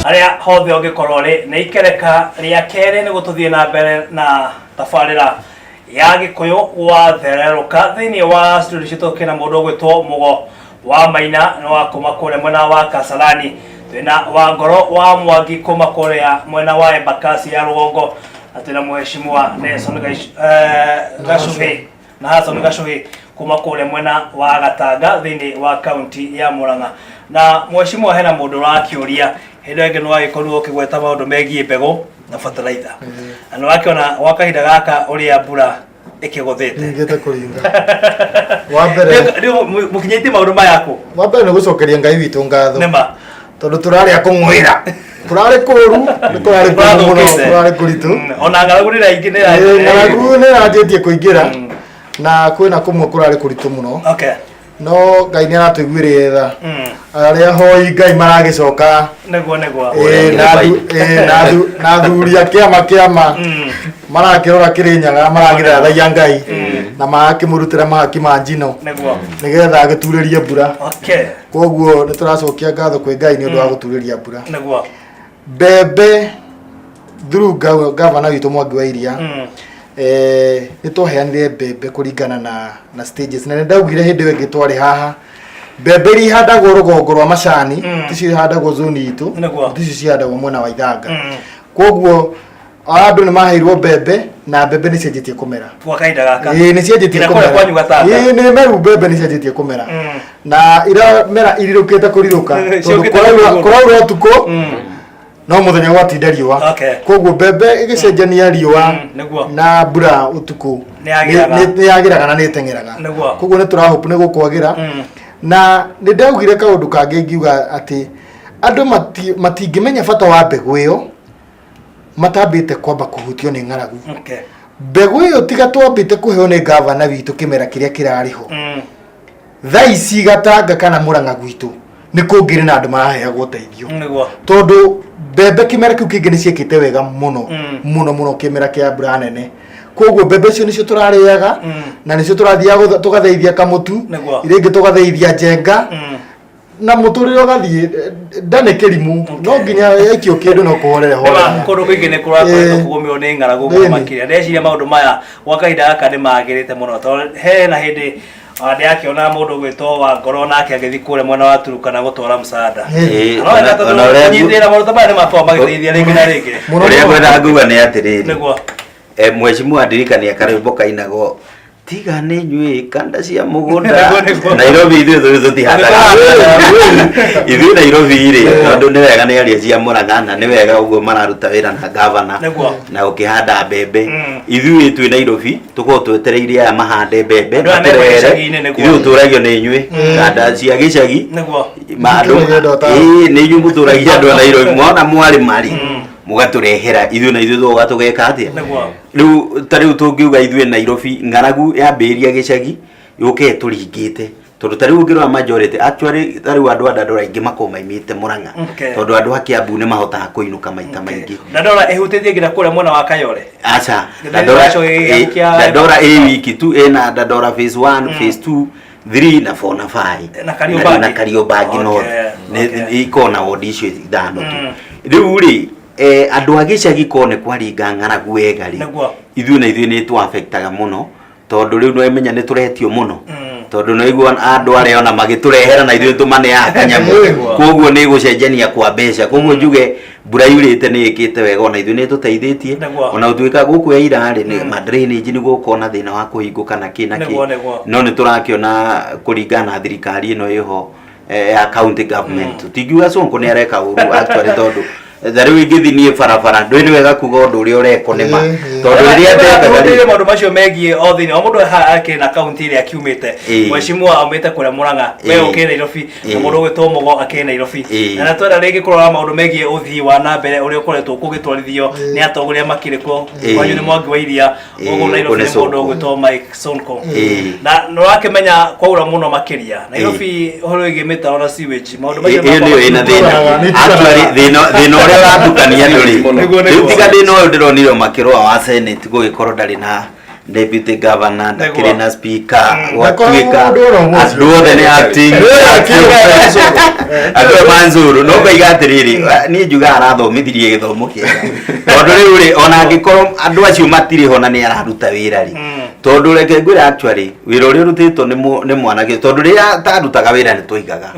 Harĩa hothe ũngĩkorwo rĩ, nĩ ikereka rĩa kerĩ nĩguo tũthiĩ na mbere na tabarĩra ya Gĩkũyũ gwathererũka. Thĩinĩ wa studio citũ kĩna mũndũ ũgwĩtwo Mũgo wa Maina, nĩ wa kuma kũrĩa mwena wa Kasarani. Twĩna Wangoro wa Mwangi kuma kũrĩa mwena wa Embakasi ya rũgongo, na twĩna Mheshimiwa Nelson Gacuhi na Hassan Gacuhi kuma kũrĩa mwena wa Gatanga thĩinĩ wa kaunti ya Murang'a. Na mheshimiwa, hena mũndũ ũrakĩũria hĩndĩ ĩyo ĩngĩ nĩwagĩkorirwo ũkĩgweta maũndũ megiĩ mbegũ na fertilizer, na nĩwakĩona gwa kahinda gaka ũrĩa mbura ĩkĩgũthĩte. Ningĩte kũringa wa mbere. Rĩu mũkinyĩtie maũndũ maya kũ? Wa mbere nĩ gũcokeria Ngai witũ ngatho, Nĩma. Tondũ tũrarĩ a kũng'wĩra, kũrarĩ kũru, nĩ kũrarĩ kũru mũno. Kũrathũkĩte. Kũrarĩ kũritũ. Ona ng'aragu nĩ ĩraingĩ nĩ Ng'aragu nĩ ĩranjĩtie kũingĩra na kwĩna kũmwe kũrarĩ kũritũ mũno, no Ngai nĩ aratũiguĩrĩra tha. Arĩa hoi Ngai maragĩcoka. Nĩguo nĩguo. Na athuri a kĩama marakĩrora Kĩrĩnyaga, maragĩthathaiya Ngai na marakĩmũrutĩra mahaki ma njino nĩgetha agĩturĩrie mbura. Koguo nĩ tũracokia ngatho kwĩ Ngai nĩ ũndũ wa gũturĩria mbura. Mbembe through gavana witũ Mwangi wa Iria, nĩ twaheanire mbembe kũringana na stages, na nĩ ndaugire hĩndĩ ĩyo ĩngĩ twarĩ haha, mbembe iria ihandagwo rũgongo rwa macani ticio ihandagwo zoni itũ, ticio cihandagwo mwena wa Ithanga. Koguo andũ nĩ maheirwo mbembe na mbembe nĩ cianjĩtie kũmera. Gwa kahinda gaka. Ĩĩ, nĩ cianjĩtie Nginya kũrĩa kũmera. kwanyu Gatanga. Ĩĩ, nĩ meru, mbembe nĩ cianjĩtie kũmera na iramera irirũkĩte kũrirũka tondũ Ciũkĩte kũraura kũrirũka. Kũraura ũtukũ no mũthenya gwatinda riũa. Koguo mbembe ĩgĩcenjania riũa na mbura ũtukũ Nĩ yagĩraga. Nĩ yagĩraga na nĩ ĩteng'eraga. Koguo nĩ tũrahope nĩ gũkwagĩra. Na nĩ ndaugire kaũndũ kangĩ ngiuga atĩ andũ matingĩmenya bata wa mbegũ ĩyo matambĩte kwamba kũhutio nĩ ng'aragu. Mbegũ ĩyo tiga twambĩte kũheo nĩ gavana witũ kĩmera kĩrĩa kĩrarĩ ho, thaa ici Gatanga kana Mũrang'a gwitũ nĩ kũngĩrĩ na andũ maraheagwo ũteithio, tondũ mbembe kĩmera kĩu kĩngĩ nĩ ciĩkĩte wega mũno, mũno mũno, kĩmera kĩa mbura nene. Koguo mbembe icio nĩcio tũrarĩaga na nĩcio tũrathiaga tũgatheithia kamũtu, iria ingĩ tũgatheithia njenga, na mũtũrĩre ũgathiĩ. Nda nĩ kĩrimũ, no nginya yaikio kĩndũ no kũhorere Nĩma horere. Kũndũ kũingĩ nĩ kũrakoretwo kũgũmĩrwo nĩ ng'aragu mũno. Makĩria ndeciria maũndũ maya gwa kahinda gaka nĩ magĩrĩte mũno, tondũ hena hĩndĩ ndĩrakĩona mũndũ ũgwĩtwo wa ngoro nake agĩthiĩ kũrĩa mwena wa Turukana gũtwara msaada. Na no wega tondũ Ona ũrĩa kũnyitĩrĩra maũndũ ta maya nĩ makoragwo magĩteithia rĩngĩ na rĩngĩ. Mũno Ũrĩa mũno. ngwenda nguga nĩ atĩrĩrĩ, mheshimiwa ndirikania karwĩmbo kainagwo, "Tiga nĩ inyuĩ kanda cia mũgũnda." Nĩguo, nĩguo. Nairobi ithuĩ tũtihandaga ithuĩ Nairobi rĩ, tondũ nĩ wega nĩ aria cia Mũrang'a na nĩ wega ũguo mararuta wĩra na gavana na ũkĩhanda mbembe. Ithuĩ twĩ Nairobi tũkorwo twetereire aya mahande mbembe Andũ aya mekwa matũrehere. gĩcagi-inĩ, nĩguo. Ithuĩ tũtũragio nĩ inyuĩ kanda cia gĩcagi. Ma andũ Mũtũragia andũ a taũni. Ĩĩ, nĩ inyuĩ mũtũragia andũ a Nairobi, mwona mwarĩ marĩ mũgatũrehera ithuĩ na ithuĩ tũgoka tũgeka atĩa? Rĩu ta rĩu tũngiuga ithuĩ Nairobi ng'aragu yambĩrĩria gĩcagi yũke tũringĩte, tondũ ta rĩu ũngĩrora majority actually ta rĩu andũ a Dandora aingĩ makoragwo maimĩte Mũrang'a, tondũ andũ a Kiambu nĩ mahotaga kũinũka maita maingĩ. Dandora ĩhutĩtie nginya kũrĩa mwena wa Kayole? Aca. Gĩthĩnjĩro Dandora gĩacio Dandora ĩ wiki tu ĩna Dandora phase 1, phase 2, 3 na 4 na 5. Na Kariobangi. Na Kariobangi North. Ikoragwo na wodi icio ithano tu. Rĩu rĩ, andũ a gĩcagi korwo nĩ kwaringa ng'aragu wega rĩ, ithuĩ na ithuĩ nĩ tũ-affectaga mũno, tondũ rĩu nĩwamenya nĩ tũretio mũno, tondũ nĩwaigua andũ arĩa ona magĩtũrehera na ithuĩ tũmaneaga kanyamũ. Koguo nĩ gũcenjania kwa mbeca. Koguo njuge mbura yurĩte nĩ ĩkĩte wega, ona ithuĩ nĩ ĩtũteithĩtie. Ona gũtuĩka gũkũ ya ira rĩ, nĩ ma drainage nĩ gũkorwo na thĩna wa kũhingũka na kĩ na kĩ, no nĩ tũrakĩona kũringana na thirikari ĩno ĩho ya county government, tũtingiuga Sonko nĩ areka ũru actually, tondũ ta rĩu ingĩthiĩ niĩ barabara ndũĩ nĩ wega kuga ũndũ ũrĩa ũrekwo nĩ ma, tondũ rĩrĩa ndekaga rĩ, Hutĩtie maũndũ macio megiĩ o thĩinĩ o mũndũ haha akĩrĩ na kaunti ĩrĩa akiumĩte. Mheshimiwa aumĩte kũrĩa Mũrang'a, we ũkĩrĩ Nairobi, na mũndũ ũgwĩtwo Mũgo akĩrĩ Nairobi. Na twenda rĩngĩ kũrora maũndũ megiĩ ũthii wa na mbere ũrĩa ũkoretwo kũgĩtwarithio nĩ atongoria makĩrĩ kuo. Kwanyu nĩ Mwangi wa Iria, ũguo Nairobi Ũguo nĩ nĩ mũndũ Sonko. ũgwĩtwo Mike Sonko. Na nĩ ũrakĩmenya kwaura mũno makĩria Nairobi ũhoro wĩgiĩ mĩtaro na sewage, maũndũ macio Ĩyo nĩyo ĩna thĩna. Nĩ itukanaga. Actually, thĩna ũrĩa ũratukania andũ rĩ, Nĩguo, rĩu nĩguo. tiga thĩna ũyũ ndĩronire makĩrũa wa Senate gũgĩkorwo ndarĩ na Deputy governor ndakĩrĩ na speaker, gwatuĩka andũ othe nĩ acting, andũ a Manzuru. No ngaiga atĩrĩrĩ, niĩ njugaga arathomithirie gĩthomo kĩega, tondũ rĩu rĩ, ona angĩkorwo andũ acio matirĩ ho na nĩ araruta wĩra rĩ, tondũ reke ngwĩre, actually wĩra ũrĩa ũrutĩtwo nĩ mwanake, tondũ rĩrĩa tarutaga wĩra nĩ twaigaga.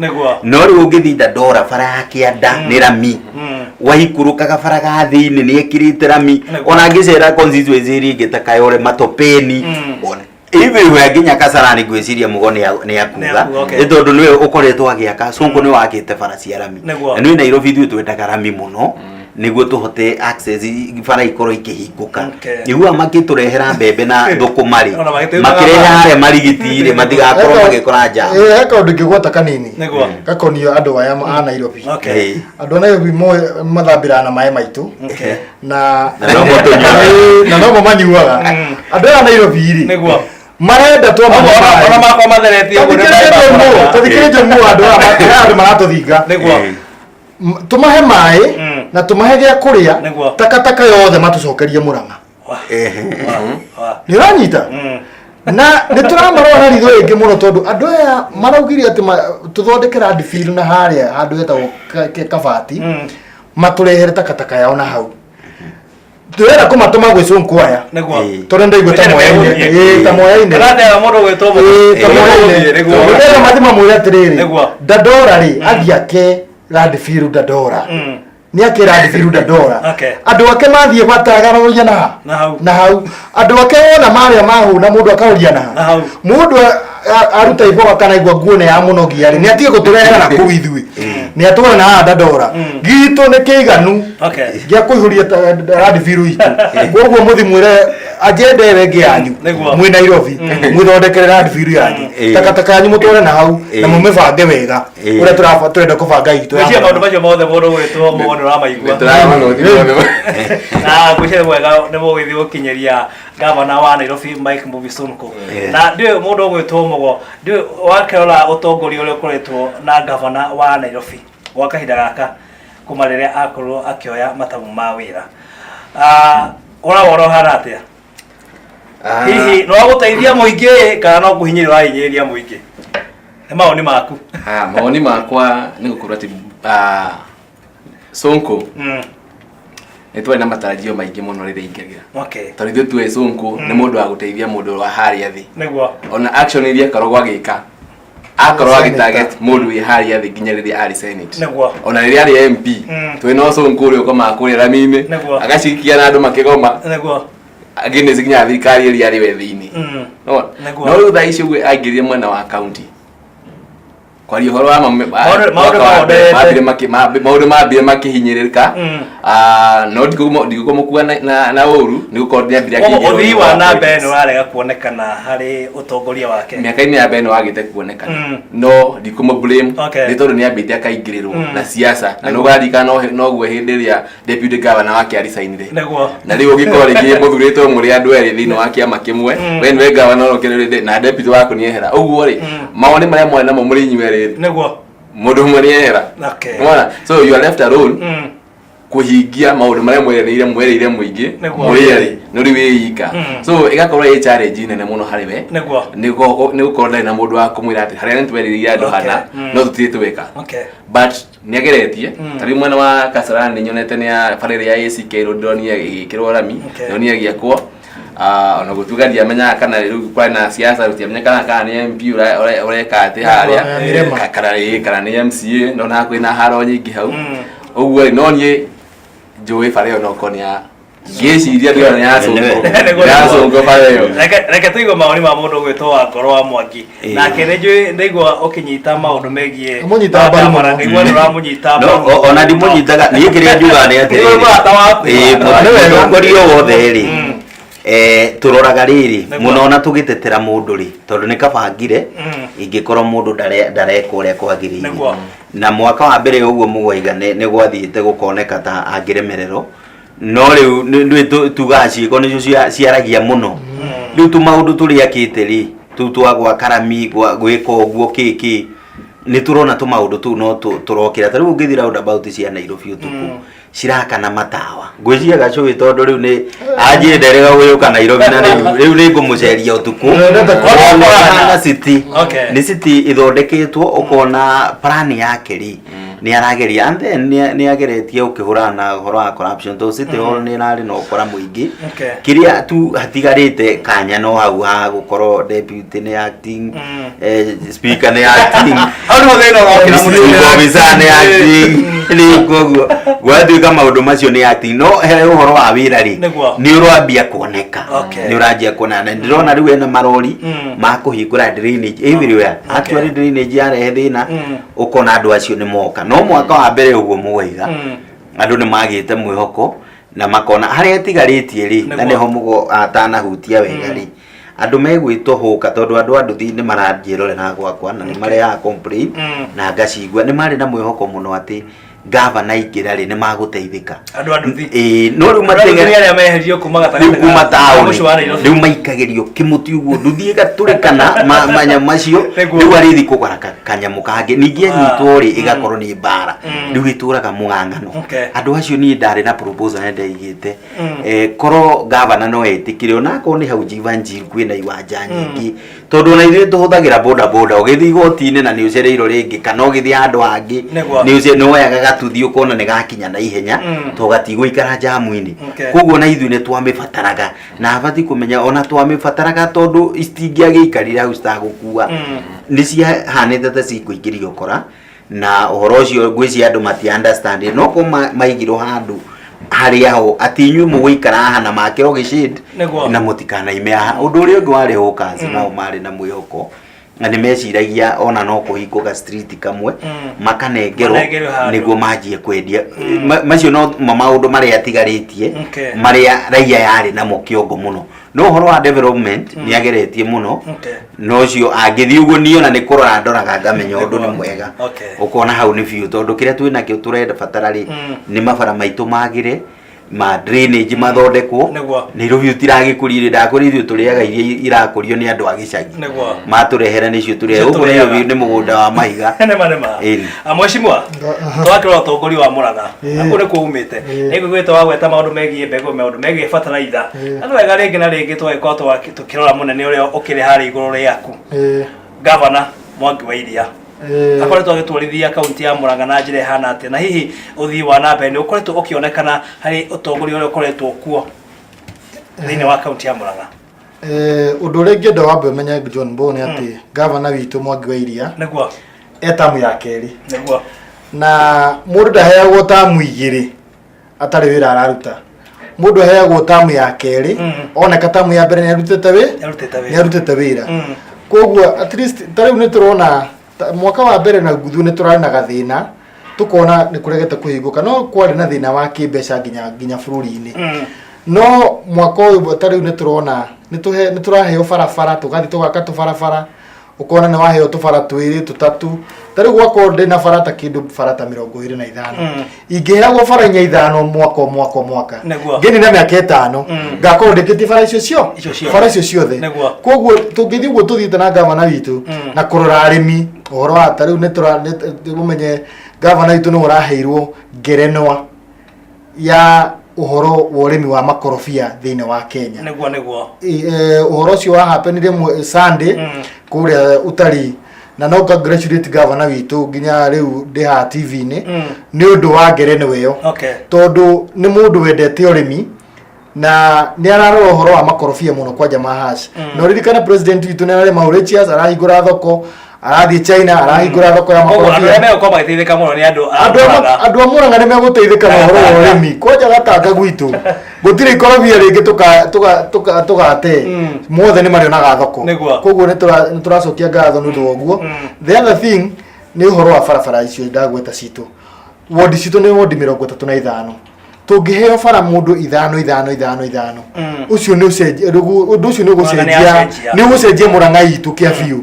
No rĩu ũngĩthiĩ Dandora, bara ya kĩanda nĩ rami, waikũrũkaga bara ga thĩinĩ nĩ ekĩrĩte rami. Ona angĩcera constituency ĩrĩa ĩngĩ ta Kayole, Matopeni, everywhere nginya Kasarani, ngwĩciria Mũgo nĩ akuga. Nĩ akuga, okay. Nĩ tondũ nĩwe ũkoretwo agĩaka. Sonko nĩ wakĩte bara cia rami. Na nĩ Nairobi ithuĩ twendaga rami mũno nĩguo tũhote access, bara ikorwo ikĩhingũka. Nĩguo makĩtũrehera mbembe na thũkũma rĩ, Ona magĩtũigaga makĩrehe harĩa marigiti rĩ, matigakorwo magĩkora jam. He kaũndũ ingĩgwata kanini gakonio andũ aya a Nairobi. Andũ a Nairobi mathambĩraga na maĩ maitũ na Na nomo tũnyuaga. Ĩĩ, na nomo manyuaga. Andũ aya a Nairobi rĩ, marenda twamahe Ona maĩ. makwa matheretie ũguo nĩ maĩ Tũthikĩrĩrie makwa. Tũthikĩrĩrie mũno andũ aya, andũ maratũthinga. Tũmahe maĩ na tũmahe gĩa kũrĩa, takataka yothe matũcokerie Mũrang'a. Wa, wa. Nĩ ũranyita? Na nĩ tũramarora na ritho rĩngĩ mũno, tondũ andũ aya maraugire atĩ tũthondeke landfill na harĩa handũ hetagwo Kabati, matũrehere takataka yao na hau. Tũrenda kũmatũma gwĩ Sonko aya, tondũ ndaigua ta moyaine. Ĩĩ, ta moyaine. Ũrathera mũndũ gwĩtwo Mũgo. Ĩĩ, ta moyaine. Ndĩrenda mathi mamwĩre atĩrĩrĩ, Dandora rĩ, athiĩ ake landfill Dandora, nĩ ake landfill Dandora. Andũ ake mathiĩ batagaroria na ha? Na hau. Na hau. Andũ ake wona marĩa mahũna, mũndũ akaroria na ha? Na hau. Mũndũ aruta iboga kana igua nguo nĩ ya mũnogia rĩ, nĩ atige gũtũrehera na kũu ithuĩ, nĩ atware na haha Dandora gitũ nĩ kĩiganu gĩa kũihũria landfill itũ. Koguo mũthi mwĩre agenda ĩyo ĩngĩ yanyu mwĩ Nairobi, mwĩthondekere landfill yanyu, takataka yanyu mũtware na hau na mũmĩbange wega ũrĩa tũrenda kũbanga itũ ya Ngwĩciria maũndũ Mũrang'a. macio mothe mũndũ gwĩtwo Mũgo nĩ ũramaigua. Na ngwĩciria nĩ mwega nĩ mũgũgĩthiĩ gũkinyĩria gavana wa Nairobi Mike Mbuvi Sonko. Na ndiũĩ mũndũ ũgwĩtwo Mũgo, ndiũĩ wakĩrora ũtongoria ũrĩa ũkoretwo na gavana wa Nairobi gwa kahinda gaka kuma rĩrĩa akorwo akĩoya matamu ma wĩra. Ah, ũrawona ũhana atĩa? Hihi no gũteithia mũingĩ kana no kũhinyĩrĩria ũrahinyĩrĩria mũingĩ? Nĩ mawoni maku. Ah, mawoni makwa nĩ gũkorwo atĩ Sonko nĩ twarĩ na matarajio maingĩ mũno rĩrĩa aingĩrire, tondũ ithuĩ tuĩ Sonko nĩ mũndũ wa gũteithia mũndũ wa harĩa thĩ. Ona action iria akoragwo agĩka, akorwo agĩtarget mũndũ wĩ harĩa thĩ nginya rĩrĩa arĩ senate, ona rĩrĩa arĩ MP, twĩ no Sonko ũrĩa ũkomaga kũrĩa rami-inĩ, agacikia na andũ makĩgoma against nginya thirikari ĩrĩa arĩ we thĩinĩ. No no rĩu thaa ici ũguo aingĩrire mwena wa county, kwaria ũhoro wa Maũndũ mwaka wa mbere, mahondete. Maũndũ mambire makĩhinyĩrĩrĩka. Ah, no ndigũkũmũkua na ũru, nĩ gũkorwo nĩambire Koguo akĩingĩrwo ũthii nĩ wa na mbere politics. nĩ ũrarega kuonekana harĩ ũtongoria wake. Mĩaka-inĩ ya mbere nĩ wagĩte kuonekana, no ndikũmũ blame, nĩ tondũ nĩ ambĩte akaingĩrĩrwo na siasa, na nĩ ũraririkana noguo hĩndĩ ĩrĩa deputy governor wake aricainire. Na rĩu ũngĩkorwo rĩngĩ mũthurĩtwo mũrĩ andũ erĩ thĩinĩ wa kĩama kĩmwe, we nĩwe governor ũrokĩrĩrĩte na deputy waku nĩ ehera ũguo rĩ, mawoni marĩa mwarĩ namo mũrĩ inyuĩ erĩ, mũndũ ũmwe nĩ ehera. Nĩwona? So you are left alone kũhingia maũndũ marĩa mweranĩire, mwerĩire mũingĩ mũrĩ erĩ, no rĩu wĩ ika. So ĩgakorwo ĩ challenge nene mũno harĩ we, nĩ gũkorwo ndarĩ na mũndũ wa kũmwĩra atĩ harĩa nĩ twerĩrĩire andũ hana, no tũtirĩ tweka. But nĩ ageretie. Ta rĩu mwena wa Kasarani nyonete nĩ ya bara ĩrĩa ya ACK Road, ndĩronire ĩgĩkĩrwo rami. Ndĩronire ĩgĩakwo. Ah, ona gũtuĩka ndiamenyaga kana rĩu kwarĩ na siasa, gũtiamenyekanaga kana nĩ MP ũreka atĩ harĩa. Mirema. Kana ĩ, kana nĩ MCA, ndonaga kwĩna haro nyingĩ hau ũguo rĩ, no niĩ njũĩ bara ĩyo no korwo nĩ ya, ngĩciria ndĩrona nĩ ya Sonko. Nĩ ya Sonko bara ĩyo. Reke tũigue mawoni ma mũndũ ũgwĩtwo wa ngoro wa Mwangi. Nake nĩ njũĩ ndaigua ũkĩnyita maũndũ megiĩ Amũnyitaga mbaru mũno. Ngaigua nĩ ũramũnyita No, mbaru. ona ndimũnyitaga niĩ, kĩrĩa njugaga nĩ atĩrĩrĩ. Nĩ mũrata waku. Ĩĩ, mũtongoria o wothe rĩ, tũroraga rĩrĩ mũno ona tũgĩtetera mũndũ rĩ, tondũ nĩ kabangire ingĩkorwo mũndũ ndareka ũrĩa kwagĩrĩire. Na mwaka wa mbere ũguo mũgwaiga nĩ gwathiĩte gũkoneka ta angĩremererwo, no rĩu nĩ tugaga ciĩko nĩcio ciaragia mũno. Rĩu tũmaũndũ tũrĩa akĩte rĩ, tũu twa gwaka rami, gwĩka ũguo kĩ kĩ. Nĩ tũrona tũmaũndũ tũu no tũrokĩra. Ta rĩu ũngĩthiĩ roundabout cia Nairobi ũtukũ, cirakana matawa. Ngwĩciria Gacũĩ tondũ rĩu nĩ anjĩrĩ nderĩga gũgĩũka Nairobi na rĩu nĩ ngũmũceria ũtukũ. Wendete kuona kuona. City. Nĩ city ĩthondeketwo ũkona plan yake rĩ, nĩ arageria, and then nĩ ageretie ũkĩhũrana na ũhoro wa corruption, tondũ City Hall nĩ ĩrarĩ na ũkora mũingĩ. Kĩrĩa tu hatigarĩte kanya no hau ha gũkorwo deputy nĩ acting, speaker nĩ acting, Hau nĩho thĩna ũrokĩra mũno. Officer nĩ acting. Rĩu koguo gwatuĩka maũndũ macio nĩ acting, no he ũhoro wa wĩra rĩ, nĩ ũrambia kuoneka. Nĩ ũranjia kuona, na ndĩrona rĩu ena marori ma kũhingũra drainage everywhere. Actually drainage yarehe thĩna, ũkona andũ acio nĩ moka. No mwaka wa mbere ũguo mũgaiga, andũ nĩ magĩte mwĩhoko na makona harĩa atigarĩtie rĩ, na nĩho mũgo atanahutia wega rĩ, andũ megwĩtwo hũka, tondũ andũ a nduthi nĩ maranjĩrorera gwakwa na nĩ marehaga complain na ngacigua. Nĩ marĩ na mwĩhoko mũno atĩ gavana aingĩra rĩ, nĩ magũteithĩka. Andũ a nduthi. Ĩĩ, no rĩu Andũ a nduthi nĩ arĩa meherio kuma gatagatĩ rĩu kuma taũni mũciĩ wa Nairobi. Rĩu maikagĩrio kĩmũti ũguo nduthi ĩgatũrĩkana manyamũ macio. Rĩu arĩthi kũgũra kanyamũ kangĩ ningĩ anyitwo rĩ, ĩgakorwo nĩ mbara. Rĩu ĩtũraga mũng'ang'ano. Andũ acio, niĩ ndarĩ na proposal na ndaigĩte, korwo gavana no etĩkĩre, onakorwo nĩ hau Jivanjee kwĩna iwanja nyingĩ, tondũ ona ithuĩ tũhũthagĩra boda boda ũgĩthiĩ igoti-inĩ na nĩ ũcereirwo rĩngĩ, kana ũgĩthiĩ handũ hangĩ, nĩ woyaga gatuthi ũkona nĩ gakinya na ihenya, tondũ gatigũikara jamu-inĩ. Koguo na ithuĩ nĩ twamĩbataraga, na abatiĩ kũmenya ona twamĩbataraga, tondũ citingĩagĩikarire hau citagũkua. Nĩ ciahanĩte ta cikũingĩria ũkora na ũhoro ũcio, ngwĩciria andũ mati understand, no ko maigirwo handũ harĩa ho atĩ inyuĩ mũgũikara haha na makĩrwo gĩcid na mũtikanaime haha. Ũndũ ũrĩa ũngĩ warĩ hawkers, nao marĩ na mwĩhoko na nĩ meciragia ona no kũhingũka street kamwe, makanengerwo Manengerwo handũ. nĩguo manjie kwendia. Macio no mo maũndũ marĩa atigarĩtie marĩa raia yarĩ namo kĩongo mũno, no ũhoro wa development nĩ ageretie mũno. No ũcio angĩthiĩ ũguo, niĩ ona nĩ kũrora ndoraga ngamenya ũndũ nĩ mwega. Ũkona hau nĩ biũ, tondũ kĩrĩa twĩ nakĩo tũrenda batara rĩ, nĩ mabara maitũ magĩre, ma drainage mathondekwo. Nairobi ũtiragĩkũria rĩ, ndakwĩra ithuĩ tũrĩaga iria irakũrio nĩ andũ a gĩcagi. Matũrehera nĩcio tũrĩaga. Nĩcio gũkũ tũrĩaga. Nairobi nĩ mũgũnda wa mahiga. Nĩma nĩma. Ĩni. Mheshimiwa, twakĩrora ũtongoria wa Mũrang'a na kũu nĩkuo umĩte, nĩ ngũiguĩte wagweta maũndũ megiĩ mbegũ, maũndũ megiĩ bataraitha, na nĩ wega rĩngĩ na rĩngĩ tũgagĩkorwo tũkĩrora mũnene ũrĩa ũkĩrĩ harĩa igũrũ rĩaku, Gavana Mwangi wa Iria, akoretwo agĩtwarithia kaunti ya Murang'a na njĩra ĩhana atĩa, na hihi ũthii wa na mbere nĩ ũkoretwo ũkĩonekana harĩ ũtongoria ũrĩa ũkoretwo kuo thĩinĩ wa kaunti ya Murang'a? Ũndũ ũrĩa ingĩenda wambe ũmenye, John Bo, nĩ atĩ gavana witũ Mwangi wa Iria e tamu ya kerĩ. Na mũndũ ndaheagwo tamu igĩrĩ atarĩ wĩra araruta. Mũndũ aheagwo tamu ya kerĩ oneka tamu ya mbere nĩ arutĩte wĩ Nĩarutĩte wĩra. Nĩ arutĩte wĩra. Koguo at least ta rĩu nĩ tũrona mwaka wa mbere na nguthu nĩ tũrarĩ na gathĩna, tũkona nĩ kũregete kũhingũka, no kwarĩ na thĩna wa kĩmbeca nginya bũrũri-inĩ. No mwaka ũyũ ta rĩu nĩ tũrona nĩ tũraheo barabara, tũgathiĩ tũgaka tũbarabara, ũkona nĩ waheo tũbara twĩrĩ tũtatũ. Ta rĩu gwakorwo ndĩ na bara ta kĩndũ bara ta 25, ingĩheagwo bara inya ithano mwaka o mwaka o mwaka, ngĩnina mĩaka 5 ngakorwo ndĩkĩtie bara icio cio Icio ciothe. Bara icio ciothe. Koguo tũngĩthiĩ ũguo tũthiĩte na gavana witũ na kũrora arĩmi, ũhoro wa ta rĩu nĩ tũra ũmenye gavana witũ nĩwe ũraheirwo ngerenwa ya ũhoro wa ũrĩmi wa makorobia thĩinĩ wa Kenya. Nĩguo nĩguo. Ũhoro ũcio wa happenire Sunday kũrĩa Utalii, na no congratulate governor witũ nginya rĩu ndĩ haha TV-inĩ nĩ ũndũ wa ngerenwa ĩyo, tondũ nĩ mũndũ wendete ũrĩmi na nĩ ararora ũhoro wa makorobia mũno, kwanja ma hash. Na ũririkane president witũ nĩ ararĩ Mauritius, arahingũra thoko, arathiĩ China, arahingũra thoko ya Koguo andũ makorobia. arĩa megũkorwo magĩteithĩka mũno nĩ andũ a Andũ a Murang'a. Andũ a Murang'a nĩ megũteithĩka na ũhoro wa ũrĩmi, kwanja gatanga gwitũ gũtirĩ ikorobia rĩngĩ tũgate, mothe nĩ marĩonaga thoko. Koguo nĩ tũracokia ngatho nĩ ũndũ wa ũguo. The other thing nĩ ũhoro wa barabara icio ndagweta citũ. Wondi citũ nĩ wondi 35. Tũngĩheo bara mũndũ ithano ithano ithano ithano, ũcio nĩ ũcenjia, ũndũ ũcio nĩ Mũrang'a nĩ ũgũcenjia acenjia. Nĩ ũgũcenjia Mũrang'a itũ kĩa biũ.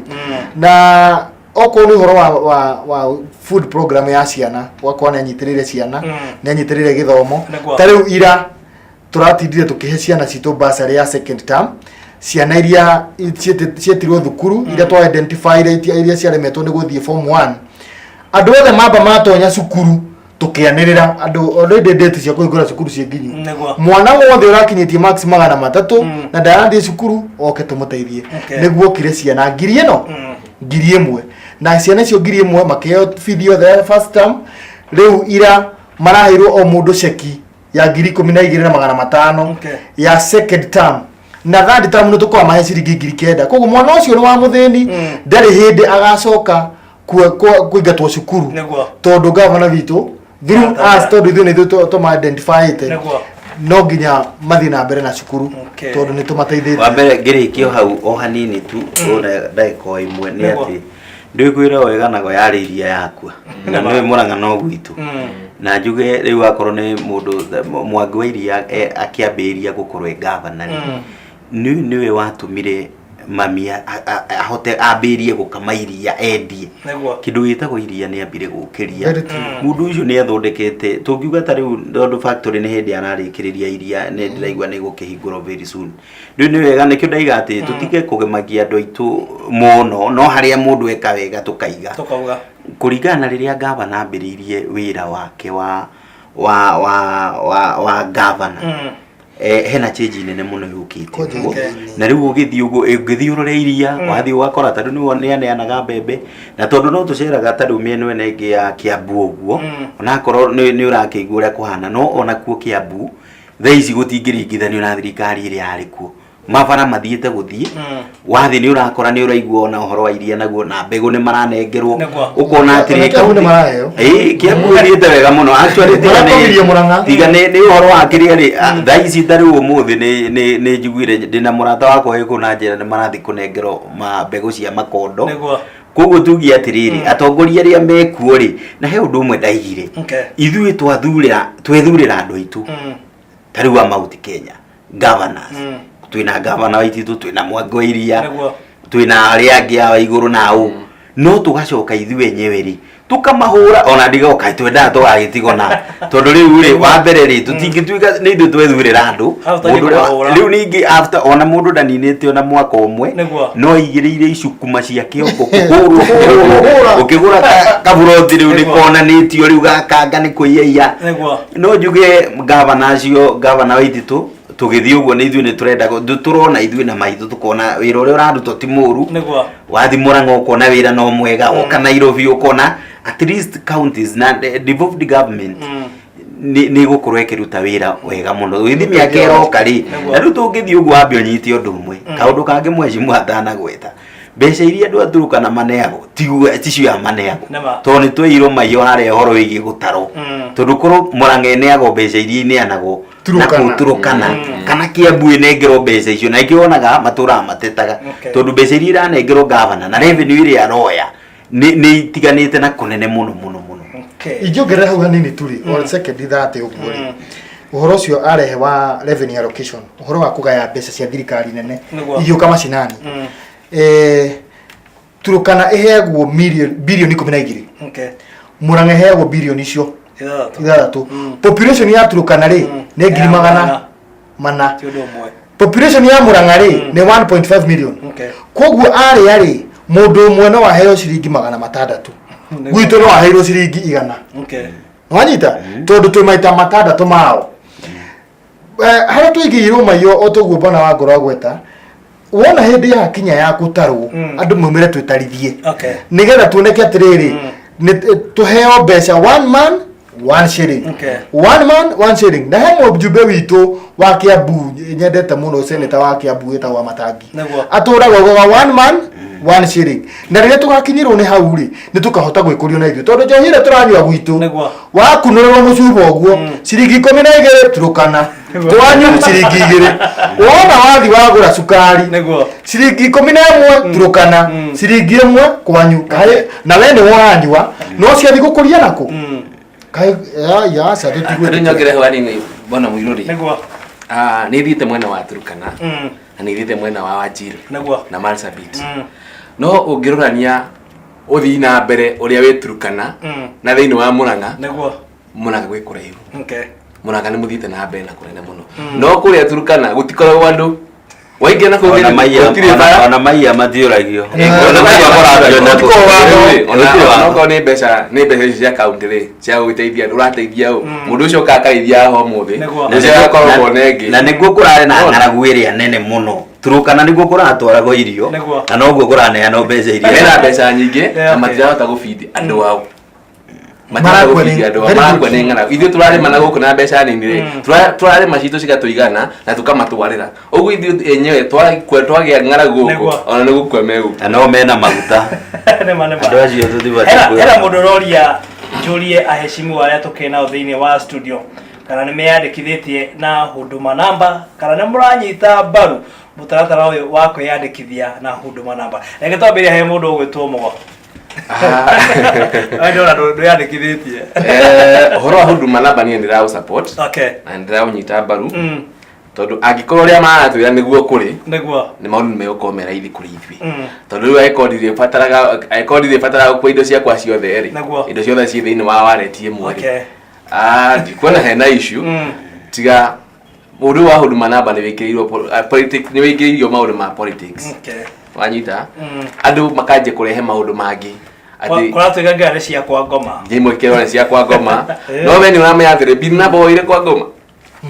Na okorwo nĩ ũhoro wa food program ya ciana, ũgakorwo nĩ anyitĩrĩire ciana, nĩ anyitĩrĩire gĩthomo. Ta rĩu ira tũratindire tũkĩhe ciana citũ bursary ya second term, ciana iria cietirwo thukuru, iria twa identify iria ciaremetwo nĩ gũthiĩ form 1. Andũ othe mamba matonya cukuru tũkĩanĩrĩra andũ already date cia kũhingũra cukuru ciĩ nginyu. Mwana wothe ũrakinyĩtie marks 300 na ndarathiĩ cukuru oke tũmũteithie. Nĩguo okire ciana ngiri ĩno 1000, na ciana icio 1000 makĩheo bithi yothe ya first term. Rĩu ira maraheirwo o mũndũ ceki ya 12,500 ya second term, na third term nĩ tũkorwo mahe ciringi 9,000. Koguo mwana ũcio nĩ wa mũthĩni, ndarĩ hĩndĩ agacoka kũingatwo cukuru, tondũ gavana witũ through us, tondũ ithuĩ nĩ ithuĩ tũma-identifyĩte, no nginya mathiĩ na mbere na cukuru, tondũ nĩ tũmateithĩtie. Wa mbere ngĩrĩkio hau o hanini tu, ona ndagĩka o ĩmwe, nĩ atĩ ndĩkwĩra wega nago yarĩ iria yakua na nĩwe Mũrang'a no gwitũ, na njuge rĩu akorwo nĩ mũndũ Mwangi wa Iria akĩambĩrĩria gũkorwo e gavana rĩ, nĩwe watũmire mami ahote ambĩrĩrie gũkama iria endie. Kĩndũ gĩtagwo iria nĩ ambire gũkĩria. Very true. Mũndũ ũcio nĩ athondekete, tũngiuga ta rĩu tondũ factory nĩ hĩndĩ ararĩkĩrĩria iria, nĩ ndĩraigua nĩ gũkĩhingũrwo very soon. Rĩu nĩ wega, nĩkĩo ndaiga atĩ tũtige kũgemagia andũ aitũ mũno, no harĩa mũndũ eka wega tũkaiga. Tũkauga. Kũringana na rĩrĩa gavana ambĩrĩirie wĩra wake wa gavana, hena change nene mũno yũkĩte. Koja. Ũguo. Iria-inĩ. Na rĩu ũgĩthiĩ ũguo, ũngĩthiĩ ũrore iria, wathiĩ ũgakora ta rĩu nĩ aneanaga mbembe, na tondũ no tũceraga ta rĩu mĩena ĩno ĩngĩ ya Kiambu ũguo, onakorwo nĩ ũrakĩigua ũrĩa kũhana, no onakuo Kiambu thaa ici gũtingĩringithanio na thirikari ĩrĩa yarĩ kuo. Mabara mathiĩte gũthiĩ, wathiĩ nĩ ũrakora nĩ ũraigua ona ũhoro wa iria naguo, na mbegũ nĩ maranengerwo. Ũkona atĩrĩ, Ona Kiambu nĩ maraheo. Ĩĩ, Kiambu ĩthiĩte wega mũno actually, tiga nĩ Marakomirie Murang'a. Tiga nĩ ũhoro wa kĩrĩa rĩ, thaa ici ta rĩu ũmũthĩ nĩ njiguire ndĩna mũrata wakwa wĩ kũu na njĩra nĩ marathiĩ kũnengerwo ma mbegũ cia makondo. Koguo tuge atĩrĩrĩ, atongoria arĩa mekuo rĩ, na he ũndũ ũmwe ndaigire, ithuĩ twathurĩra twethurĩra andũ aitũ, ta rĩu a Mount Kenya governors, twĩna gavana wa Ititũ, twĩna Mwangi wa Iria, twĩna arĩa angĩ a igũrũ na ũ, no tũgacoka ithuĩ enyewe rĩ tũkamahũra ona ndigoka twendaga tũgagĩtigwo na tondũ rĩu rĩ wa mbere rĩ tũtingĩtuĩka nĩ ithuĩ twethurĩra andũ. Hau tũthiĩ Mũndũ ũrĩa- kũmahũra. Rĩu ningĩ after ona mũndũ ndaninĩte ona mwaka ũmwe, no aigĩrĩire icukuma cia kĩongo kũhũrwo Kũhũra. ũkĩgũra kaburoti rĩu nĩ konanĩtio rĩu gakanga nĩ kũiyaiya. No njuge gavana acio, gavana wa Ititũ, tũgĩthiĩ ũguo nĩ ithuĩ nĩ tũrenda tũrona ithuĩ na maitho tũkona wĩra ũrĩa ũrarutwo ti mũru. Wathi Murang'a ũkona wĩra no mwega, woka Nairobi ũkona at least counties na devolved government nĩ ĩgũkorwo ĩkĩruta wĩra wega mũno gũgĩthiĩ mĩaka ĩroka rĩ. Na rĩu tũngĩthiĩ ũguo wambe ũnyite ũndũ ũmwe, kaũndũ kangĩ mheshimiwa atanagweta, mbeca iria andũ a Turkana maneagwo tiguo ticio aya maneagwo, tondũ nĩ tweirwo maiyo harĩa ũhoro wĩgiĩ gũtarwo, tondũ korwo Murang'a ĩneagwo mbeca iria ineanagwo na Turukana. kũu Turukana kana Kiambu ĩnengerwo mbeca icio, na ingĩ wonaga matũraga matetaga, tondũ mbeca iria iranengerwo gavana na revenue ĩrĩa aroya nĩ itiganĩte na kũnene mũno mũno mũno. Ingĩongerera hau hanini tu rĩ, o second 30 ũguo rĩ, ũhoro ũcio arehe wa revenue allocation, ũhoro wa kũgaya mbeca cia thirikari nene igĩũka macinani, Turukana ĩheagwo birioni 12, Murang'a ĩheagwo birioni icio 6. 6. Population ya Turukana rĩ nĩ ngiri Ya 400. Ti ũndũ ũmwe. Population ya Murang'a rĩ nĩ 1.5 million. Koguo arĩa rĩ mũndũ ũmwe no aheo ciringi 600, gwitũ no aheirwo ciringi 100. Wanyita, tondũ twĩ maita matandatũ mao. Harĩa tũigĩirwo maiyo o toguo bwana wa ngoro agweta, wona hĩndĩ ya kinya ya gũtarwo, andũ maumĩre twĩtarithie, nĩgetha tuoneke atĩrĩrĩ, nĩ tũheo mbeca one man one shilling. One man one shilling. Na he mũjumbe witũ wa Kiambu nyendete mũno, senator wa Kiambu wĩtagwo Matangi, atũraga ugaga one man one shilling, na rĩrĩa tũgakinyĩrwo nĩ hau rĩ, nĩ tũkahota gwĩkũrio na ithuĩ, tondũ njohi ĩrĩa tũranyua gwitũ, wakunũrĩrwo mũcuba ũguo ciringi 12 Turukana, kwanyu ciringi 2. Wona wathi wagũra cukari, ciringi 11 Turukana, ciringi 1 kwanyu. Kaĩ na we nĩ ũranyua no ciathi gũkũria nakũ? Kaĩ ya aca Rĩu tũtigwĩtĩkĩra. Nyongere ho hanini, bwana Mũirũrĩ. Ah, nĩ thiĩte mwena wa Turkana na nĩ thiĩte mwena wa Wajir na Marsabit, no ũngĩrorania ũthii na mbere ũrĩa wĩ Turkana na thĩinĩ wa Murang'a, Murang'a gwĩ kũraihu. Murang'a nĩ mũthiĩte na mbere na kũnene mũno, no kũrĩa Turkana gũtikoragwo andũ. Waingĩra na kũu Ona thĩinĩ, maiya gũtirĩ bara. ona maiya matiũragio. Eh, Ona maiya maragio na Gũtirĩ watho. Gũtirĩ Ona watho. okorwo nĩ mbeca nĩ mbeca icio cia kaunti rĩ cia gũgĩteithia andũ ũrateithia ũ mũndũ ũcio ũkaga akarĩithia haha ũmũthĩ Nĩguo. na ũcio agakorwo kuona ĩngĩ na nĩguo kũrarĩ na ng'aragu ĩrĩa nene mũno Turukana nĩguo kũratwaragwo irio Nĩguo. na noguo kũraneanwo mbeca iria mena mbeca nyingĩ Yeah, na okay. matirahota gũbidi andũ ao Marakua matirahota nĩ- gũbidi andũ ao very good. marakua nĩ ng'aragu ithuĩ tũrarĩma na gũkũ na mbeca nini rĩ tũrarĩma citũ cigatũigana na tũkamatwarĩra ũguo ithuĩ enyewe twagĩa ng'aragu gũkũ Nĩguo. ona nĩ gũkua megũkua na no mena maguta Nĩma, nĩma. andũ acio tũtibatiĩ Hena kwĩra. hena mũndũ ũroria njũrie aheshimiwa arĩa tũkĩ nao thĩinĩ wa studio kana nĩ meyandĩkithĩtie na huduma namba kana nĩ mũranyita mbaru mũtaratara ũyũ wa kwĩyandĩkithia na huduma namba. Reke twambĩrĩrie he mũndũ ũgwĩtwo Mũgo. We ndĩrona ndwĩyandĩkithĩtie. Eh, ũhoro wa huduma namba niĩ ndĩraũ support Okay. na ndĩraũnyita mbaru tondũ angĩkorwo ũrĩa maratwĩra nĩguo kũrĩ Nĩguo. nĩ maũndũ nĩ megũkorwo me raithi kũrĩ ithuĩ tondũ rĩu angĩkorwo ndirĩbataraga angĩkorwo ndirĩbataraga gũkua indo ciakwa ciothe rĩ Nĩguo. indo ciothe ciĩ thĩinĩ wa wallet ĩmwe rĩ Ah, ndikuona hena issue tiga ũndũ wa huduma namba nĩ wĩkĩrĩirwo politics nĩ wĩingĩrĩirio maũndũ ma politics wanyita andũ makanjia kũrehe maũndũ mangĩ atĩ Kũratuĩka nginya nĩ cia kwa ngoma. imwe kĩrore cia kwa ngoma no we nĩ ũramenya atĩrĩ bill number woire kwa ngoma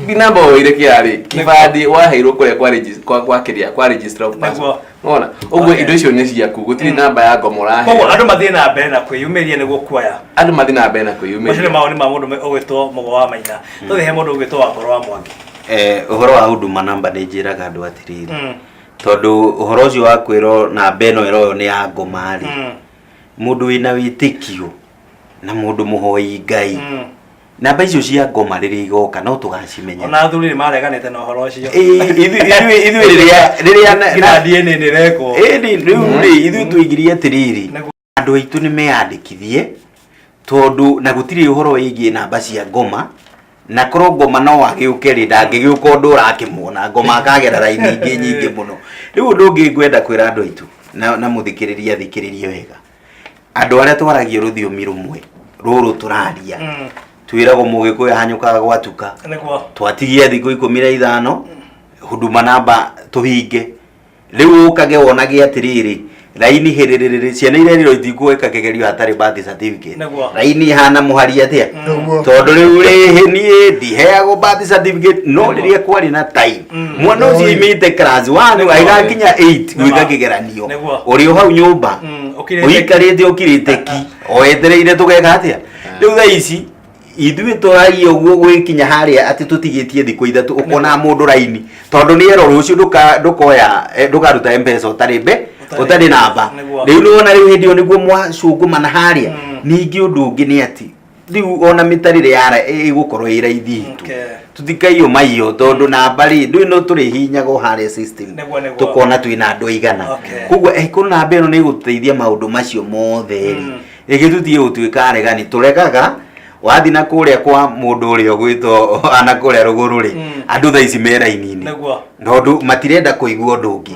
bill number woire kĩarĩ kĩbandĩ waheirwo kũrĩa kwa kwa kwa kĩrĩa kwa registrar of person Nĩguo. Wona ũguo indo icio nĩ ciaku gũtirĩ namba ya ngoma Koguo ũraheo andũ mathiĩ na mbere na kwĩyumĩria nĩguo kuoya. Andũ mathiĩ na mbere na Macio nĩ kwĩyumĩria. mawoni ma mũndũ ũgwĩtwo Mũgo wa Maina. Tũthiĩ he mũndũ ũgwĩtwo Wangoro wa Mwangi. Eh, ũhoro wa huduma namba nĩ njĩraga andũ atĩrĩrĩ tondũ ũhoro ũcio wa kwĩrwo namba ĩno ĩroywo nĩ ya ngoma rĩ mũndũ wĩna wĩtĩkio na mũndũ mũhoi Ngai namba icio cia ngoma rĩrĩa igoka no tũgacimenya. Ona athuri nĩ mareganĩte na ũhoro ũcio. Ĩĩ, ithuĩ ithuĩ rĩrĩa rĩrĩa Nginya DNA nĩ ĩrekwo. Ĩĩ, rĩu rĩ ithuĩ tũigirie atĩrĩrĩ andũ aitũ nĩ meyandĩkithie tondũ na gũtirĩ ũhoro wĩgiĩ namba cia ngoma na korwo ngoma no agĩũke rĩ ndangĩgĩũka ũndũ ũrakĩmuona ngoma akagera raini ingĩ nyingĩ mũno. Rĩu ũndũ ũngĩ ngwenda kwĩra andũ aitũ na mũthikĩrĩria athikĩrĩrie wega andũ arĩa twaragia rũthiomi rũmwe rũrũ tũraria twĩragwo mũgĩkũyũ ahanyũkaga gwatuka Nĩguo. twatigia thikũ 15 huduma namba tũhinge rĩu ũkage wonage atĩrĩrĩ raini hĩrĩrĩrĩ ciana irerirwo itigwĩka kĩgerio hatarĩ birth certificate Nĩguo. raini ihana mũhari atĩa Nĩguo. tondũ rĩu rĩ niĩ ndiheagwo birth certificate no rĩrĩa kwarĩ na time mwana ũcio imĩte class 1 agĩgakinya 8 gwĩka kĩgeranio Nĩguo. ũrĩ o hau nyũmba Ũkirĩte. ũikarĩte ũkirĩte ki o wetereire tũgeka atĩa rĩu thaa ici ithuĩ tũragia ũguo gwĩkinya harĩa atĩ tũtigĩtie thikũ 3 ũkona mũndũ raini tondũ nĩ erwo rũciũ ndũkoya ndũkaruta mpesa ũtarĩ mbe Ũtarĩ- ũtarĩ namba Nĩguo. rĩu nĩwona rĩu hĩndĩ ĩyo nĩguo mwacũngũmana harĩa ningĩ ũndũ ũngĩ nĩ atĩ rĩu ona mĩtarĩre ya ĩgũkorwo ĩ raithi itũ tũtikaiywo maiyo tondũ namba rĩ ndũĩ no tũrĩhihinyagwo harĩa system Nĩguo, nĩguo. tũkona twĩna andũ aigana koguo angĩkorwo namba ĩno nĩ ĩgũtũteithia maũndũ macio mothe rĩ rĩngĩ tũtige gũtuĩka aregani tũregaga wathiĩ na kũrĩa kwa mũndũ ũrĩa ũgwĩtwo ana kũrĩa rũgũrũ rĩ andũ thaa ici me raini-inĩ tondũ matirenda kũigua ũndũ ũngĩ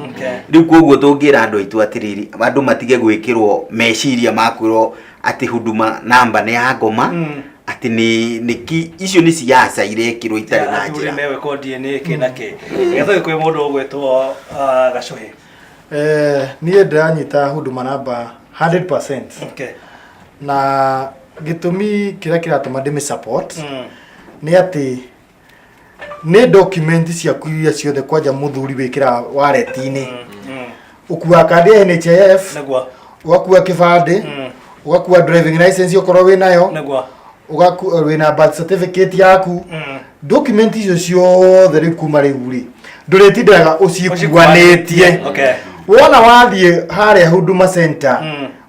rĩu koguo tũngĩra andũ aitũ atĩrĩrĩ andũ matige gwĩkĩrwo meciria ma kwĩrwo atĩ huduma namba nĩ ya ngoma atĩ nĩ nĩ ki icio nĩ siasa irekĩrwo itarĩ na Athuri njĩra megwĩkwo DNA kĩ na kĩ. Reke tũthiĩ kwĩ mũndũ ũgwĩtwo Gacũhĩ. Eh, niĩ ndĩranyita huduma namba 100% na gĩtũmi kĩrĩa kĩratũma ndĩmĩ support nĩ atĩ nĩ document ciaku iria ciothe kwanja mũthuri wĩkĩra wallet-inĩ ũkuaga kandi ya NHIF ũgakua kĩbandĩ ũgakua driving license okorwo wĩnayo ũgakua wĩna birth certificate yaku document icio ciothe rĩu kuma rĩu rĩ ndũrĩtindaga ũcikuanĩtie wona wathiĩ harĩa Huduma Center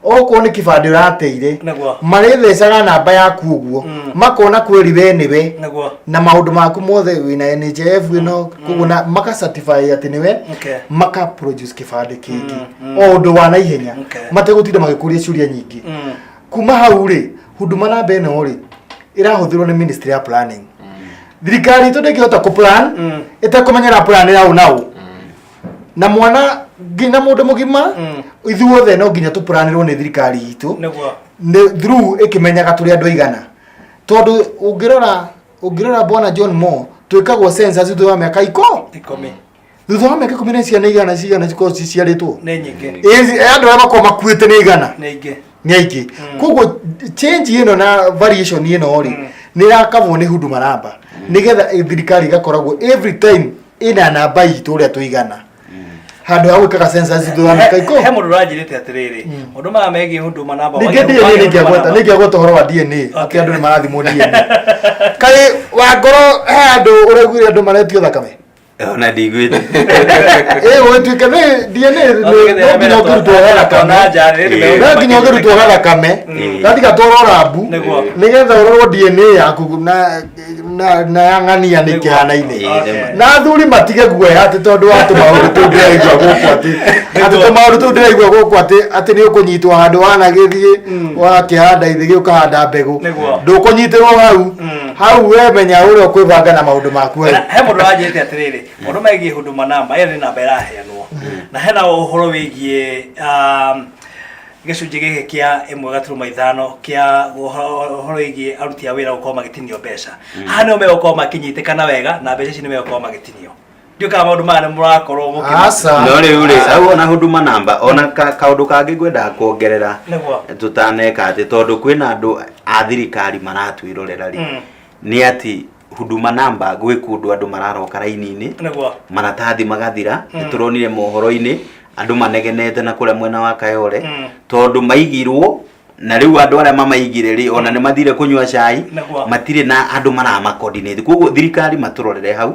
okorwo nĩ kĩbandĩ ũrateire marĩthecaga namba yaku ũguo makona kweri we nĩwe na maũndũ maku mothe wĩna NHIF ĩno koguo na maka certify atĩ nĩwe maka produce kĩbandĩ kĩngĩ o ũndũ wa naihenya mategũtinda magĩkũria ciũria nyingĩ kuma hau rĩ Huduma namba ĩno rĩ ĩrahũthĩrwo nĩ ministry ya planning thirikari itũ ndĩngĩhota kũ plan ĩtekũmenyera plan ya ũ na ũ na mwana nginya mũndũ mũgima ithuothe no nginya tũplanĩrwo nĩ thirikari itũ nĩ through ĩkĩmenyaga tũrĩ andũ aigana tondũ ũngĩrora ũngĩrora bwana John Moore twĩkagwo census thutha wa mĩaka 10. Thutha wa mĩaka 10 na ciana igana cigana cikorwo ciciarĩtwo? Nĩ nyingĩ. Ĩĩ, andũ arĩa makorwo makuĩte nĩ igana? Nĩ aingĩ. Nĩ aingĩ. Koguo change ĩno na variation ĩno rĩ, nĩ ĩrakabwo nĩ Huduma Number, nĩgetha thirikari ĩgakoragwo every time ĩna namba itũ ũrĩa tũigana, handũ ha gwĩkaga census thutha wa mĩaka He 10. mũndũ ũranjĩrĩte atĩrĩrĩ, maũndũ maya megiĩ Huduma Number, Ningĩ DNA nĩngĩagweta nĩngĩagweta ũhoro wa DNA atĩ andũ nĩ marathimwo DNA. Kaĩ wa ngoro he andũ ũraiguire andũ maretio thakame? Ona ndiguĩte. Ĩ, ũgĩtuĩka nĩ DNA no nginya ũkĩrutwo gathakame, no nginya ũkĩrutwo gathakame gatiga twarwo rambu nĩgetha ũrorwo DNA yaku na ya ng'ania nĩ kĩhanaine. Na athuri matige guoya atĩ tondũ wa tũmaũndũ tũu ndĩraigua gũkũ atĩ tũmaũndũ tũu ndĩraigua gũkũ atĩ nĩ ũkũnyitwo handũ wanagĩthiĩ wakĩhanda ithĩgĩ ũkahanda mbegũ. Ndũkũnyitĩrwo hau hau, we menya ũrĩa ũkwĩbanga na maũndũ maku hau. He mũndũ ũranjĩrĩte atĩrĩrĩ, maũndũ megiĩ Huduma Number, ĩyo nĩ namba ĩraheanwo, na hena ũhoro wĩgiĩ gĩcunjĩ gĩkĩ kĩa 1.5 kĩa ũhoro wĩgiĩ aruti a wĩra gũkorwo magĩtinio mbeca. Haha nĩho megũkorwo makĩnyitĩkana wega na mbeca ici nĩ megũkorwo magĩtinio. Ndiũĩ kana maũndũ maya nĩ mũrakorwo mũkĩ Aca. No rĩu rĩ, hau ona Huduma Number, ona kaũndũ kangĩ ngwendaga kuongerera tũtaneka atĩ, tondũ kwĩna andũ a thirikari maratwĩrorera rĩ, nĩ atĩ Huduma Number gwĩ kũndũ andũ mararoka raini-inĩ, maratathi magathira. Nĩ tũronire mohoro-inĩ andũ manegenete na kũrĩa mwena wa Kayole, tondũ maigirwo na rĩu andũ arĩa mamaigire rĩ, ona nĩ mathire kũnyua cai. Matirĩ na andũ marama coordinate. Koguo thirikari matũrorere hau,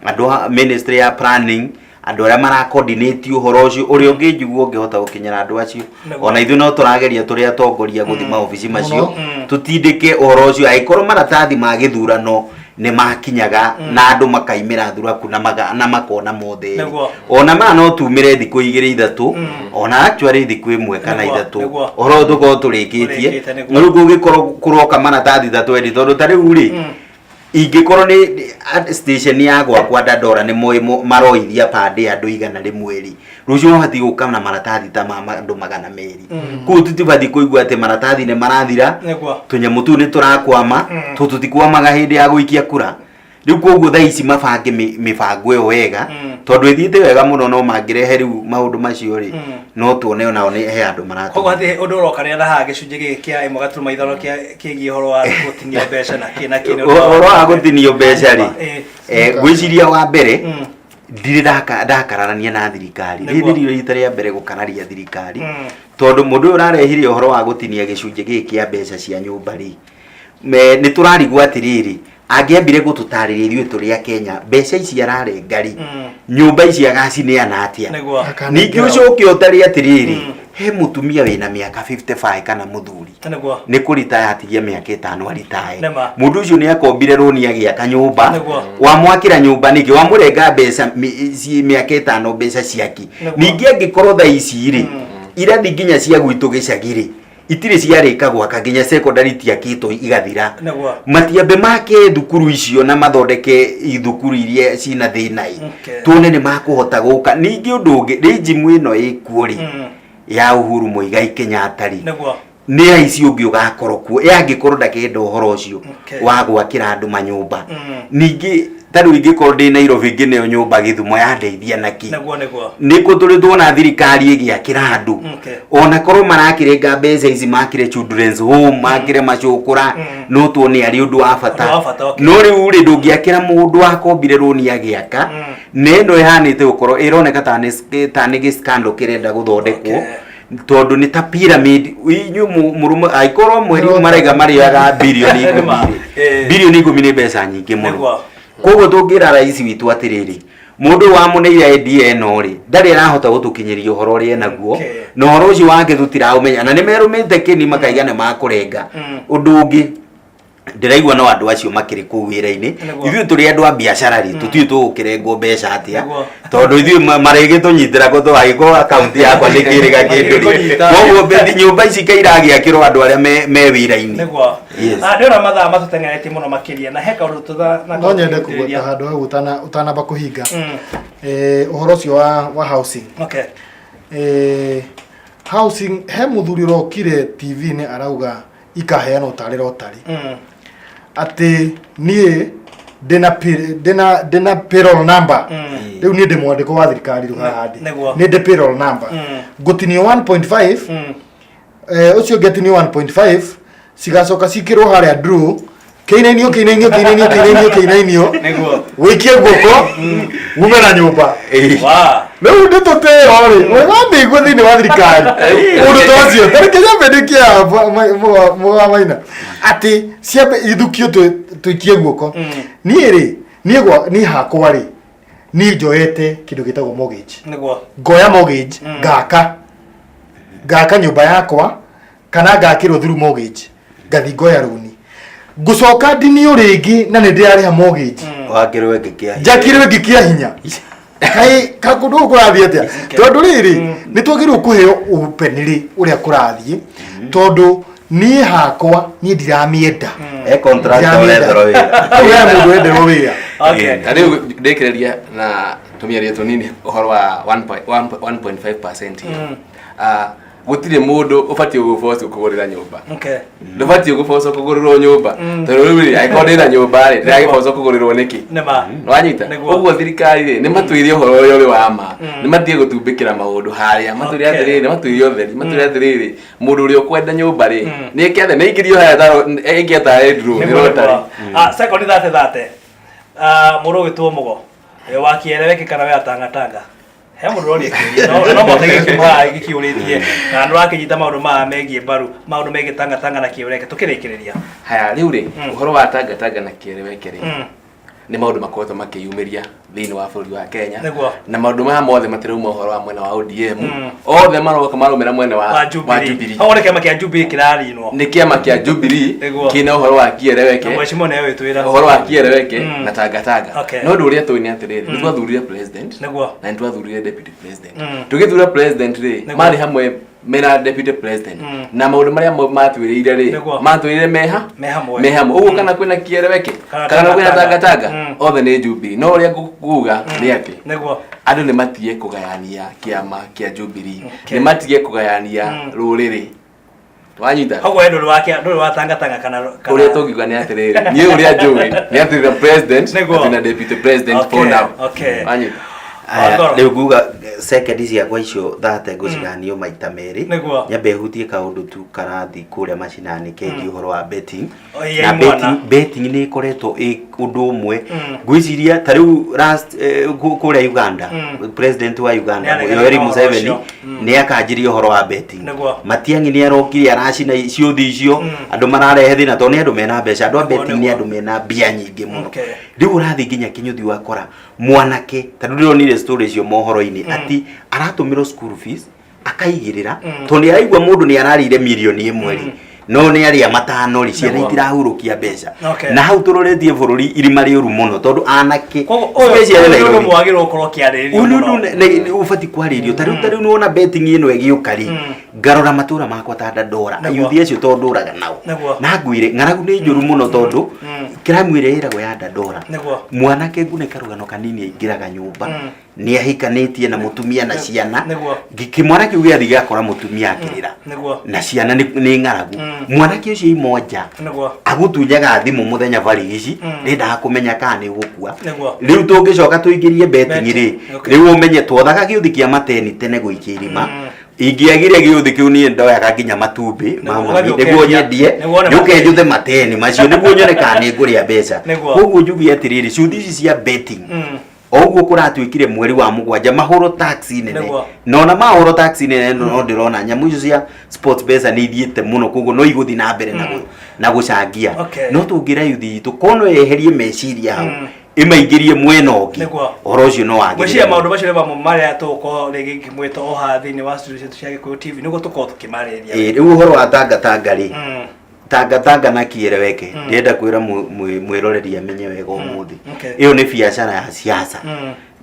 andũ a ministry ya planning, andũ arĩa mara coordinate ũhoro ũcio, ũrĩa ũngĩnjigua ũngĩhota gũkinyĩra andũ acio. Ona ithuĩ no tũrageria tũrĩ atongoria gũthiĩ maobici macio, tũtindĩke ũhoro ũcio. Angĩkorwo maratathi ma gĩthurano nĩ makinyaga na andũ makaimĩra thuraku na makona mothe rĩ, ona maya no tumĩre thikũ 2 3, ona actually thikũ 1 kana 3, ũhoro ũyũ tũkorwo tũrĩkĩtie. Ũrĩkĩte, nĩguo. Rĩu kũngĩkorwo kũroka maratathi ta 20, tondũ ta rĩu rĩ, ingĩkorwo nĩ station ya gwakwa Dandora nĩ moĩ maroithia pande andũ 100 rĩ, rũciũ mabatiĩ gũka na maratathi ta ma andũ 200. Koguo tũtibatiĩ kũigua atĩ maratathi nĩ marathira, tũnyamũ tũu nĩ tũrakwama, tondũ tũtikwamaga hĩndĩ ya gũikia kura. Rĩu koguo thaa ici mabange mĩbango ĩyo wega, tondũ ĩthiĩte wega mũno. No mangĩrehe rĩu maũndũ macio rĩ, no tuone onao nĩ he andũ Koguo maratũma. Hatirĩ ũndũ ũrokanĩra na haha gĩcunjĩ gĩkĩ kĩa 1.5 kĩa kĩgiĩ ũhoro wa gũtinio mbeca na kĩ na kĩ nĩ ũndũ Ũhoro wa gũtinio mbeca rĩ, ngwĩciria wa mbere, ndirĩ ndakararania na thirikari. Rĩrĩ nĩrĩo rita rĩa mbere gũkararia thirikari, tondũ mũndũ ũyũ ũrarehire ũhoro wa gũtinia gĩcunjĩ gĩkĩ kĩa mbeca cia nyũmba rĩ, nĩ tũrarigwo atĩrĩrĩ, angĩambire gũtũtarĩria ithuĩ tũrĩ a Kenya, mbeca ici ararenga rĩ, nyũmba ici agacineana atĩa? Ningĩ ũcoke ũtare atĩrĩrĩ, he mũtumia wĩna mĩaka 55 kana mũthuri nĩ kũritaya atigia mĩaka 5 aritae. Mũndũ ũcio nĩ akombire rũni agĩaka nyũmba. Wamwakĩra nyũmba nĩkĩ wamũrenga mbeca mĩaka 5, mbeca ciaki? Ningĩ angĩkorwo thaa ici rĩ, irathi nginya cia gwitũ gĩcagi rĩ, itirĩ ciarĩka gwaka, nginya secondary itiakĩtwo igathira. Matiambe make thukuru icio na mathondeke thukuru iria cina thĩna ĩ, tuone nĩ makũhota gũka. Ningĩ ũndũ ũngĩ, regime ĩno ĩkuo rĩ, ya Uhuru Muigai Kenyatta rĩ, nĩ raici ũngĩ ũgakorwo kuo ĩ angĩkorwo ndakenda ũhoro ũcio wa gwakĩra andũ manyũmba. Ningĩ ta rĩu ingĩkorwo ndĩ Nairobi ngĩneo nyũmba Gĩthumo, yandeithia nakĩ? Nĩguo nĩguo Nĩkũ tũrĩ tuona thirikari ĩgĩakĩra andũ? Ona korwo marakĩrenga mbeca ici makĩre children's home, makĩre macũkũra, no tuone arĩ ũndũ wa bata. Ũndũ wa bata, okay. No rĩu rĩ, ndũngĩakĩra mũndũ wakombire rũni agĩaka, na ĩno ĩhanĩte gũkorwo ĩroneka ta nĩ gĩ-scandal kĩrenda gũthondekwo, tondũ nĩ ta pyramid. Inyuĩ mũrũme angĩkorwo mweri maraiga marĩaga 10 bilioni rĩ, 10 bilioni nĩ mbeca nyingĩ mũno. Koguo tũngĩra rais witũ atĩrĩrĩ, mũndũ ũyũ wamũneire idea ĩno rĩ, ndarĩ arahota gũtũkinyĩria ũhoro ũrĩa enaguo, na ũhoro ũcio wake tũtiraũmenya, na nĩ merũmĩte kĩni makaiga nĩ makũrenga. Ũndũ ũngĩ ndĩraigua, no andũ acio makĩrĩ kũu wĩra-inĩ, ithuĩ tũrĩ andũ a biacara rĩ, tũtiũĩ tũgũkĩrengwo mbeca atĩa, tondũ ithuĩ marĩgĩtũnyitĩra kũ tũgagĩkorwo akaunti yakwa nĩ kĩrĩga kĩndũ rĩ. Kũnyita. Koguo nyũmba ici kairagĩakĩrwo andũ arĩa me wĩra-inĩ. Yes. Ah, ndĩrona mathaa matũteng'eretie mũno makĩria na he kaũndũ tũtha na No nyende kũgweta handũ hau ũtanamba kũhinga. Ũhoro ũcio wa housing. Housing, he mũthuri ũrokire TV-inĩ arauga ikaheanwo tarĩ rotari, atĩ niĩ Ndĩna ndĩna payroll number. Rĩu niĩ ndĩ mwandĩko wa thirikari rĩu haha ndĩ. Nĩ ndĩ payroll number. Ngũtinio 1.5, ũcio ũngĩ atinio 1.5, cigacoka cikĩrwo harĩa draw, kĩinainio, kĩinainio, kĩinainio, kĩinainio, kĩinainio. Wĩikie guoko ume na nyũmba. Rĩu nĩ tũtĩo rĩ wamĩigua thĩinĩ wa thirikari ũndũ ta ũcio, tarĩngĩ nyambe ndĩkia mũga maina atĩ ciambe ithukio tũikie guoko. Niĩ rĩ, niĩ gwa niĩ hakwa rĩ, niĩ njoete kĩndũ gĩtagwo mortgage. Ngoya mortgage, ngaka ngaka nyũmba yakwa kana ngakĩrwo through mortgage, ngathi ngoya rũni, ngũcoka ndinio rĩngĩ na nĩ ndĩrarĩha mortgage. Wakĩrwo ĩngĩ kĩa hinya. Njakĩrwo ĩngĩ kĩa hinya. Kaĩ kakũndũ gũkũ kũrathiĩ atĩa? Tondũ rĩrĩ, nĩ twagĩrĩirwo kũheo openly ũrĩa kũrathiĩ, tondũ niĩ hakwa niĩ ndiramĩenda. E contractor. Ndiramĩenda. Ũretherwo wĩra. Hau he mũndũ wenderwo wĩra. Na rĩu ndĩkĩrĩria na tũmĩario tũnini ũhoro wa 1.5%. Ah, gũtirĩ mũndũ ũbatiĩ gũboco kũgũrĩra nyũmba. Ndũbatiĩ gũboco kũgũrĩrwo nyũmba, tondũ rĩu rĩ, angĩkorwo ndĩna nyũmba rĩ, ndĩragĩboco kũgũrĩrwo nĩkĩ? Nĩma. Wanyita? Nĩguo. Ũguo thirikari rĩ, nĩ matwĩre ũhoro ũrĩa ũrĩ wa ma, nĩ matige gũtumbĩkĩra maũndũ harĩa, matwĩre atĩrĩrĩ, matwĩre ũtheri, matwĩre atĩrĩrĩ, mũndũ ũrĩa ũkwenda nyũmba rĩ, nĩ eke atĩa, nĩ aingĩrio harĩa eke tarĩ draw, nĩ lottery. Nĩguo. Ah, sekondi thate thate. Ah, mũndũ ũgĩtwo mũgo wa kĩeleweke kana we atangatanga, he mũndũ ũroria kĩũria no mote gĩkiuma haha gĩkĩũrĩtie na nĩ ũrakĩnyita maũndũ maya megiĩ mbaru maũndũ megiĩ tangatanga na kĩeleweke tũkĩrĩkĩrĩria. Haya, rĩu rĩ, ũhoro wa tangatanga na kĩeleweke rĩ, nĩ maũndũ makoretwo makĩyumĩria thĩinĩ wa bũrũri wa Kenya. Na maũndũ maya mothe matirauma ũhoro wa mwena wa ODM, othe maroka marũmĩra mwena wa wa wa Jubilee. Jubilee. Hau nĩ kĩama kĩa Jubilee kĩrarinwo. Nĩ kĩama kĩa Jubilee kĩna ũhoro wa Na kĩeleweke, mheshimiwa nĩwe wĩtwĩra ũhoro wa kĩeleweke na tangatanga. No ũndũ ũrĩa tũĩ nĩ atĩrĩrĩ, nĩ twathurire president na nĩ twathurire deputy president. Tũgĩthura president rĩ, marĩ hamwe mena deputy president, na maũndũ marĩa matwĩrĩire rĩ, matwĩrĩire meha Me hamwe. Me hamwe ũguo, kana kwĩna kĩeleweke kana kana kwĩna tangatanga. tangatanga, othe nĩ Jubilee. No ũrĩa nguga nĩ atĩ andũ nĩ matige kũgayania kĩama kĩa Jubilee, nĩ matige kũgayania rũrĩrĩ, wanyita? Koguo we ndũrĩ wa ndũrĩ wa tangatanga kana Ũrĩa tũngiuga nĩ atĩrĩrĩ, niĩ ũrĩa njũĩ nĩ atĩ the president na deputy president for now. Wanyita? Aya, Wangoro. rĩu nguga sekendi ciakwa icio thate ngũciganio maita merĩ. Nyambe hutie kaũndũ tu karathi kũrĩa macinani kegiĩ ũhoro wa betting. Oh, iya, Na imwana. betting nĩ ĩkoretwo ĩ ũndũ ũmwe ngwĩciria ta rĩu last kũrĩa Uganda, president wa Uganda Nĩaregete Yoweri na ũhoro Museveni ũcio. nĩ akanjirie ũhoro wa betting. Matiang'i nĩ arokire aracina ciũthi icio, andũ mararehe thĩna tondũ nĩ andũ mena mbeca, andũ a betting nĩ andũ mena mbia nyingĩ mũno. Rĩu ũrathiĩ nginya kĩnyũthi wakora mwanake, ta rĩu ndĩronire story icio mohoro-inĩ atĩ aratũmĩrwo school fees akaigĩrĩra tondũ nĩ araigua mũndũ nĩ ararĩire mirioni 1 rĩ, no nĩ arĩa matano rĩ, ciana itirahurũkia mbeca. Na hau tũroretie bũrũri irima rĩũru mũno tondũ anake Koguo ũyũ especially ũyũ nĩ ũndũ Nairobi. mwagĩrĩirwo gũkorwo ũkĩarĩrĩrio Ũyũ nĩ mũno. ũndũ nĩ ũbatiĩ kwarĩrio. Ta rĩu nĩwona betting ĩno ĩgĩũka rĩ, ngarora matũra makwa ta Dandora, ayuthi acio tondũ ndũraga nao na ngwĩre ng'aragu nĩ njũru mũno tondũ kĩramu ĩrĩa ĩragwo ya Dandora, mwanake ngune karũgano kanini, aingĩraga nyũmba nĩ ahikanĩtie na mũtumia na ciana. Kĩmwana kĩu gĩathiĩ gĩakora mũtumia akĩrĩra na ciana nĩ ng'aragu. Mwanake ũcio ima nja agũtunyaga thimũ mũthenya barigici, ndendaga kũmenya kana nĩ ũgũkua. Rĩu tũngĩcoka tũingĩrie betting rĩ, rĩu ũmenye twothaga gĩũthi kĩa mateni tene gũikia irima. Ingĩagire gĩũthi kĩu, niĩ ndoyaga nginya matumbĩ ma Nĩguo mami ũgathiĩ nĩguo ũkendia. nyendie, Nĩguo wone nĩũke mateni. njũthe mateni macio nĩguo nyone kana nĩ ngũrĩa mbeca. Koguo njuge atĩrĩrĩ, ciũthi ici cia betting, o ũguo kũratuĩkire mweri wa mũgwanja mahũrwo tax nene, na ona mahũrwo tax nene, no ndĩrona nyamũ icio cia sports pesa nĩ ithiĩte mũno, koguo no igũthiĩ na mbere na gũcangia. No tũngĩra yuthi itũ kono yeherie meciria hau, ĩmaingĩrie mwena ũngĩ, ũhoro ũcio no Ngwĩciria wagĩrĩre. Maũndũ macio nĩ mamwe marĩa tũgũkorwo rĩngĩ ngĩmwĩta o haha thĩinĩ wa studio citũ cia Gĩkũyũ TV nĩguo tũkorwo tũkĩmarĩrĩria. Ĩ, rĩu ũhoro wa tangatanga rĩ, tangatanga na kiereweke, ndĩrenda kwĩra mwĩroreri amenye wega ũmũthĩ, ĩyo nĩ biacara ya siasa,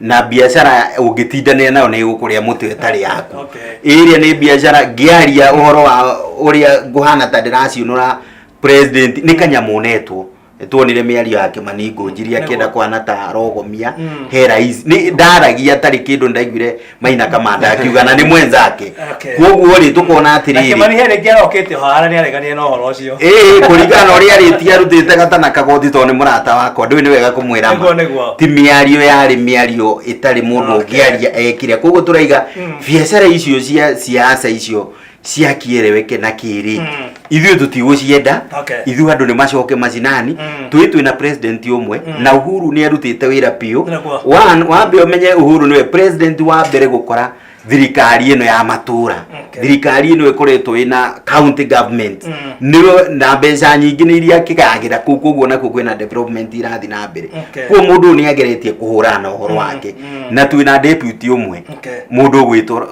na biacara ũngĩtindanĩra nayo nĩ ĩgũkũrĩa mũtĩ ĩtarĩ yaku. Ĩrĩa nĩ biacara ngĩaria ũhoro wa ũrĩa ngũhana ta ndĩraciũnũra president, nĩ kanyamũ netwo. Nĩtuonire mĩario ya Kĩmani Ngũnjiri akĩenda kũhana ta arogomia he rais. Nĩ ndaragia atarĩ kĩndũ ndaiguire Maina Kamanda akiuga na nĩ mwenzake. Koguo rĩ tũkona Na atĩrĩrĩ Kĩmani he rĩngĩ arokĩte o haha na nĩareganire na ũhoro ũcio. Ĩĩ kũringana na ũrĩa arĩtie arutĩte gatana kagoti tondũ nĩ mũrata wakwa ndũĩ nĩ wega kũmwĩra ma. Nĩguo, nĩguo. Ti mĩario yarĩ mĩario ĩtarĩ mũndũ ũngĩaria ekire koguo tũraiga biacara icio cia siasa icio cia kĩereweke na kĩrĩ ithuĩ tũtigũcienda. Ithuĩ andũ nĩ macoke macinani. Twĩ twĩna president ũmwe na Uhuru nĩ arutĩte wĩra biũ. One, wambe ũmenye Uhuru nĩwe president wa mbere gũkora thirikari ĩno ya matũra. Thirikari ĩno ĩkoretwo ĩna county government nĩwe na mbeca nyingĩ nĩ iria kĩgagĩra kũu koguo nakuo kwĩna development irathiĩ na mbere. Koguo mũndũ ũyũ nĩ ageretie kũhũrana na ũhoro wake na twĩna deputy ũmwe mũndũ ũgwĩtwo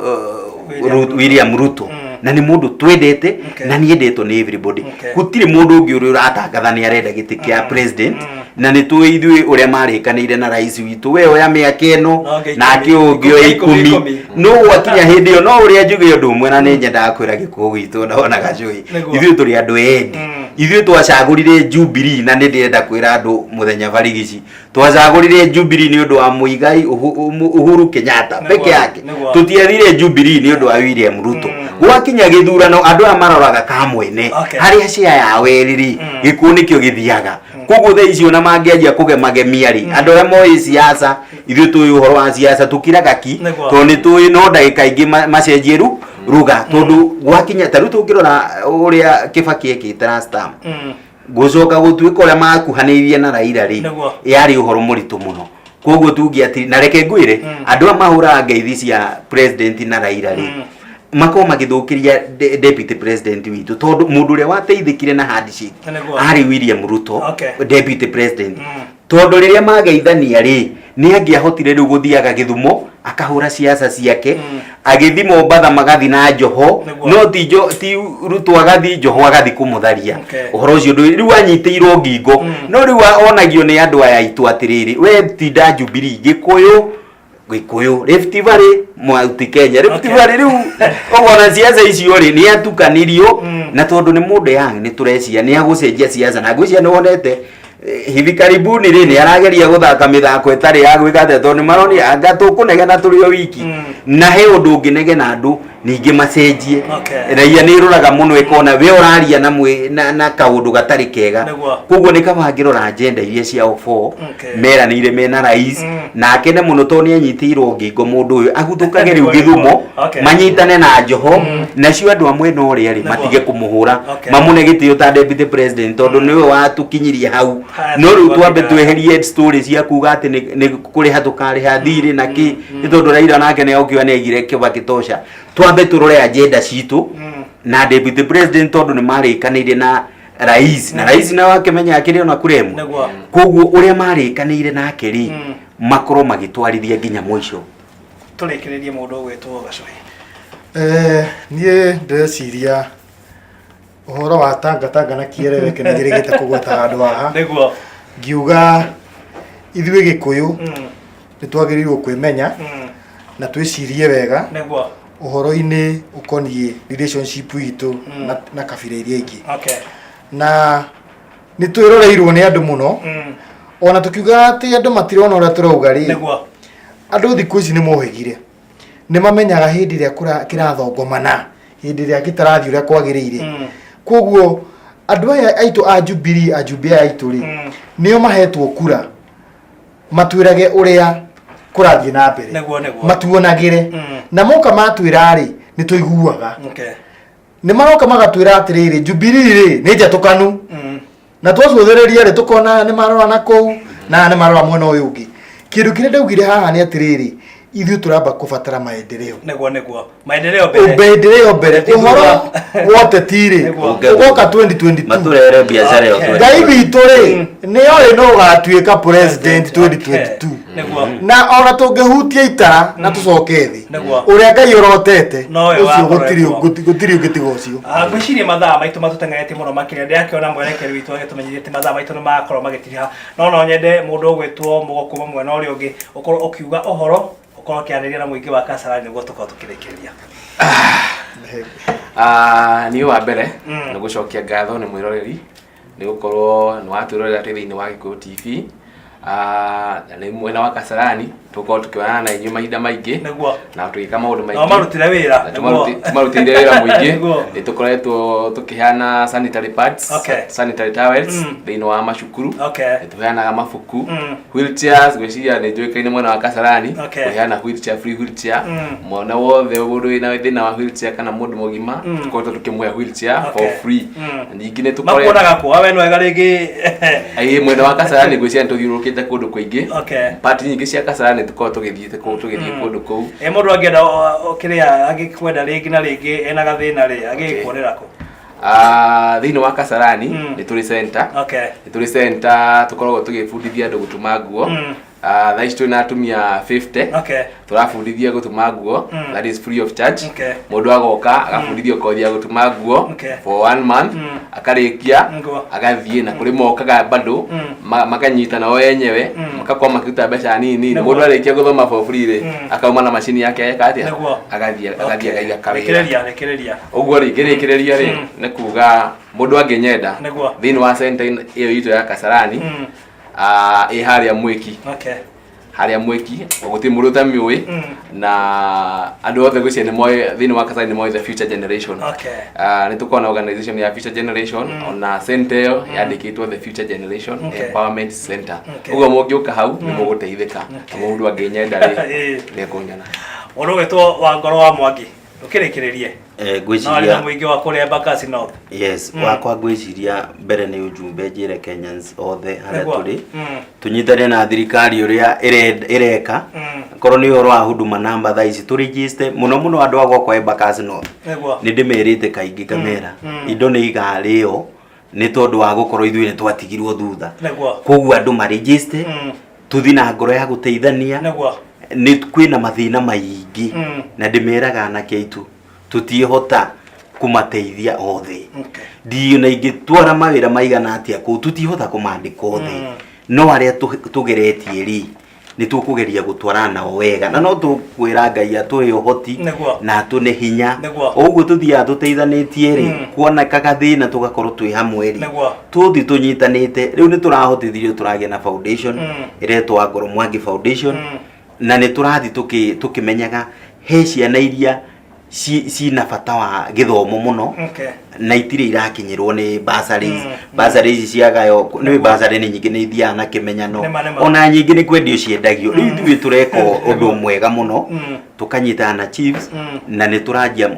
William Ruto. William Ruto. Na nĩ mũndũ twendete na nĩ endetwo nĩ everybody. Gũtirĩ mũndũ ũngĩ ũrĩa ũratangatha nĩ arenda gĩtĩ kĩa president na nĩ tũĩ ithuĩ ũrĩa marĩkanĩire na rais witũ we oya mĩaka ĩno No, okay, nake ũngĩ oya 10, 10. 10. No gwakinya hĩndĩ ĩyo no ũrĩa njuge ũndũ ũmwe na nĩ nyendaga kwĩra gĩkũyũ gitũ na ona gacũĩ ithuĩ tũrĩ andũ endi. Ithuĩ twacagũrire Jubilee na nĩ ndĩrenda kwĩra andũ mũthenya barigici twacagũrire Jubilee nĩ ũndũ wa Muigai Uhuru Kenyatta peke yake. Tũtiathire Jubilee nĩ ũndũ wa William Ruto. Gwakinya gĩthurano andũ aya maroraga ka mwene harĩa share yao ĩrĩ rĩ gĩkuũ nĩkĩo gĩthiaga. Koguo thaa icio ona mangĩanjia kũgemagemia rĩ andũ arĩa moĩ siasa ithuĩ tũĩ ũhoro wa siasa tũkiraga ki tondũ nĩ tũĩ no ndagĩka ingĩ macenjie ruga tondũ gwakinya ta rĩu tũngĩrora ũrĩa Kibaki ekĩte last term gũcoka gũtuĩka ũrĩa makuhanĩirie na Raila rĩ yarĩ ũhoro mũritũ mũno. Koguo tuge atĩ na reke ngwĩre andũ aya mahũraga ngeithi cia president na Raila rĩ makorwo magĩthũkĩria deputy president witũ tondũ mũndũ ũrĩa wateithĩkire na handshake arĩ William Ruto deputy president. Tondũ rĩrĩa mageithania rĩ nĩ angĩahotire rĩu gũthiaga Gĩthumo akahũra siasa ciake agĩthi Mombatha magathi na Joho. No ti jo ti Ruto agathi Joho agathi kũmũtharia. Ũhoro ũcio ndũrĩ rĩu anyitĩirwo ngingo. No rĩu onagio nĩ andũ aya aitũ atĩrĩrĩ we tinda Jubilee Gĩkũyũ Gĩkũyũ Rift Valley Mount Kenya Rift Valley rĩu ũkona siasa icio rĩ nĩ atukanirio. Na tondũ nĩ mũndũ young nĩ tũrecia nĩ agũcenjia siasa na ngwĩciria nĩ wonete hivi karibuni rĩ nĩ arageria gũthaka mĩthako ĩtarĩ ya gwĩka atĩa tondũ nĩ maronire anga tũkũnegena tũrĩ o wiki na he ũndũ ũngĩnegena andũ ningĩ macenjie. Raia nĩ ĩroraga mũno ĩkona we ũraria na mwĩ na kaũndũ gatarĩ kega. Koguo nĩ kaba ngĩrora agenda iria ciao four meranĩire mena rais na akene mũno tondũ nĩ anyitĩirwo ngingo mũndũ ũyũ aguthũkage rĩu Gĩthumo manyitane na Joho nacio andũ a mwena ũrĩa rĩ matige kũmũhũra mamũne gĩtĩo ta deputy president tondũ nĩwe watũkinyirie hau. No rĩu twambe tweherie story cia kuga atĩ nĩ kũrĩha tũkarĩha thirĩ na kĩ nĩ tondũ Raila nake nĩ okiuga nĩ aigire Kibaki tosha. Twambe tũrore agenda citũ na deputy president tondũ nĩ marĩkanĩire na rais na rais nawe akĩmenya akĩrĩ ona kura ĩmwe. Koguo ũrĩa marĩkanĩire nake rĩ makorwo magĩtwarithia nginya mũico. Tũrĩkĩrĩrie mũndũ ũgwĩtwo Gacũhĩ. Niĩ ndĩreciria ũhoro wa Tanga Tanga na kĩereweke nĩ njĩrĩgĩte kũgweta handũ haha. Ngiuga ithuĩ Gĩkũyũ nĩ twagĩrĩirwo kwĩmenya na twĩcirie wega ũhoro-inĩ ũkoniĩ relationship itũ na kabira iria ingĩ. Na nĩ twĩroreirwo nĩ andũ mũno ona tũkiuga atĩ andũ matirona ũrĩa tũrauga rĩ andũ thikũ ici nĩ mohĩgire nĩ mamenyaga hĩndĩ ĩrĩa kĩrathongomana hĩndĩ ĩrĩa gĩtarathiĩ ũrĩa kwagĩrĩire. Koguo andũ aya aitũ a Jubilee ajumbe aya aitũ rĩ nĩo mahetwo kura matwĩrage ũrĩa kũrathiĩ na mbere. Matuonagĩre. Na moka matwĩra rĩ nĩ tũiguaga. Nĩ maroka magatwĩra atĩrĩrĩ Jubilee rĩ nĩ njatũkanu. Na twacũthĩrĩria rĩ tũkona nĩ marora na kũu na nĩ marora mwena ũyũ ũngĩ. Kĩndũ kĩrĩa ndaugire haha nĩ atĩrĩrĩ ithuĩ tũramba kũbatara maendeleo. Nĩguo nĩguo. Maendeleo mbere. Maendeleo mbere. Ũhoro wa ũteti rĩ ũgoka 2022. Matũrehere biacara ĩyo. Ngai witũ rĩ nĩ oĩ no ũgatuĩka president 2022. Na ona tũngĩhutia itara na tũcoke thĩ ũrĩa Ngai ũrotete ũcio gũtirĩ ũngĩ tiga ũcio. Ngwĩciria mathaa maitũ matũteng'eretie mũno makĩria ndĩrakĩona mwerekeri witũ agĩtũmenyithia atĩ mathaa maitũ nĩ makorwo magĩtiriha no no nyende mũndũ ũgwĩtwo Mũgo kuma mwena ũrĩa ũngĩ ũkorwo ũkiuga ũhoro ũkorwo ũkĩarĩria na mũingĩ wa Kasarani nĩguo tũkorwo tũkĩrĩkĩrĩria. Niĩ wa mbere nĩ gũcokia ngatho nĩ mwĩroreri Nĩ gũkorwo nĩ watwĩrorera twĩ thĩinĩ wa Gĩkũyũ TV. Ah, na nĩ mwena wa Kasarani tũkorwo tũkĩonana na inyuĩ mahinda maingĩ Nĩguo. na tũgĩka maũndũ maingĩ. Na marutire wĩra. Na tũmarutĩire wĩra mũingĩ. Nĩ tũkoretwo tũkĩheana sanitary pads, sanitary towels thĩinĩ wa macukuru. Nĩ tũheanaga mabuku. Wheelchairs ngwĩciria nĩ njũĩkaine mwena wa Kasarani kũheana wheelchair, free wheelchair. Mwana wothe mũndũ wĩna thĩna wa wheelchair kana mũndũ mũgima tũkoretwo tũkĩmũhe wheelchair for free. Ningĩ nĩ tũkoretwo Makuonaga kũ? Awe nĩ wega rĩngĩ. Ĩĩ mwena wa Kasarani ngwĩciria nĩ tũthiũrũrũkĩte kũndũ kũingĩ. Part nyingĩ cia Kasarani tũkoragwo tũgĩthiĩte kũu tũgĩthiĩ kũndũ kũu. Ĩ mũndũ angĩenda kĩrĩa angĩkwenda rĩngĩ na rĩngĩ ena gathĩna rĩ, angĩgĩkuonera kũ? Ah, thĩinĩ wa Kasarani nĩ tũrĩ center. Nĩ tũrĩ center tũkoragwo tũgĩbundithia andũ gũtuma nguo. Ah, thaa ici twĩ na atumia 50 Tũrabundithia gũtuma nguo. That is free of charge. Mũndũ agoka agabundithio kothi ya gũtuma nguo for one month. Akarĩkia agathiĩ na kũrĩ mokaga bado makanyita nao enyewe makakorwo makĩruta mbeca nini nini. Mũndũ arĩkia gũthoma for free rĩ akauma na macini yake eka atĩa? Agathiĩ akaiga kawĩra. Rĩkĩrĩria, rĩkĩrĩria. Ũguo rĩ ngĩrĩkĩrĩria rĩ nĩ kuga mũndũ angĩnyenda thĩinĩ wa center ĩyo itũ ya Kasarani ah, ĩ harĩa Mwĩki. Harĩa Mwĩki gũtirĩ mũndũ ũtamĩũĩ na andũ othe gwĩciria nĩ moĩ thĩinĩ wa Kasarani nĩ moĩ the Future Generation. Ah, nĩ tũkoragwo na organization ya Future Generation ona center ĩyo yandĩkĩtwo the Future Generation Empowerment Center. Ũguo mũngĩũka hau nĩ mũgũteithĩka na mũndũ angĩnyenda rĩ nĩ ekũnyona. Mũndũ ũgwĩtwo Wangoro wa Mwangi, ndũkĩrĩkĩrĩrie. Eh, No arĩ na ngwĩciria mũingĩ wa kũrĩa Embakasi North. Yes, wakwa ngwĩciria mbere nĩ ujumbe njĩre Kenyans othe harĩa tũrĩ tũnyitane na thirikari ũrĩa ĩreka korwo nĩ ũhoro wa huduma number thaa ici tũregister mũno mũno andũ a gwakwa Embakasi North. Nĩ ndĩmerĩte kaingĩ ngamera indo nĩ igarĩo nĩ tondũ wa gũkorwo ithuĩ nĩ twatigirwo thutha. Koguo andũ maregister tũthi na ngoro ya gũteithania. Nĩ kwĩna mathĩna maingĩ na ndĩmeraga anake aitũ tũtiĩhota kũmateithia othe. Ndiũ na ingĩtwara mawĩra maigana atĩa kũu tũtihota kũmandĩka othe. No arĩa tũgeretie rĩ nĩ tũkũgeria gũtwarana nao wega na no tũkwĩra Ngai atũhe ũhoti na atũne hinya. O ũguo tũthiaga tũteithanĩtie rĩ kuonekaga thĩna tũgakorwo twĩ hamwe rĩ tũthi tũnyitanĩte. Rĩu nĩ tũrahotithirio tũragĩa na foundation ĩretwo Wangoro Mwangi Foundation na nĩ tũrathiĩ tũkĩmenyaga he ciana iria cina bata wa gĩthomo mũno na itirĩ irakinyĩrwo nĩ bursaries. Bursaries ciagayo nĩ bursary nĩ nyingĩ nĩ ithiaga na kĩmenyano. Nĩma. Ona nyingĩ nĩ kwendio ciendagio. Rĩu ithuĩ tũreka ũndũ mwega mũno tũkanyitana na chiefs na nĩ tũranjia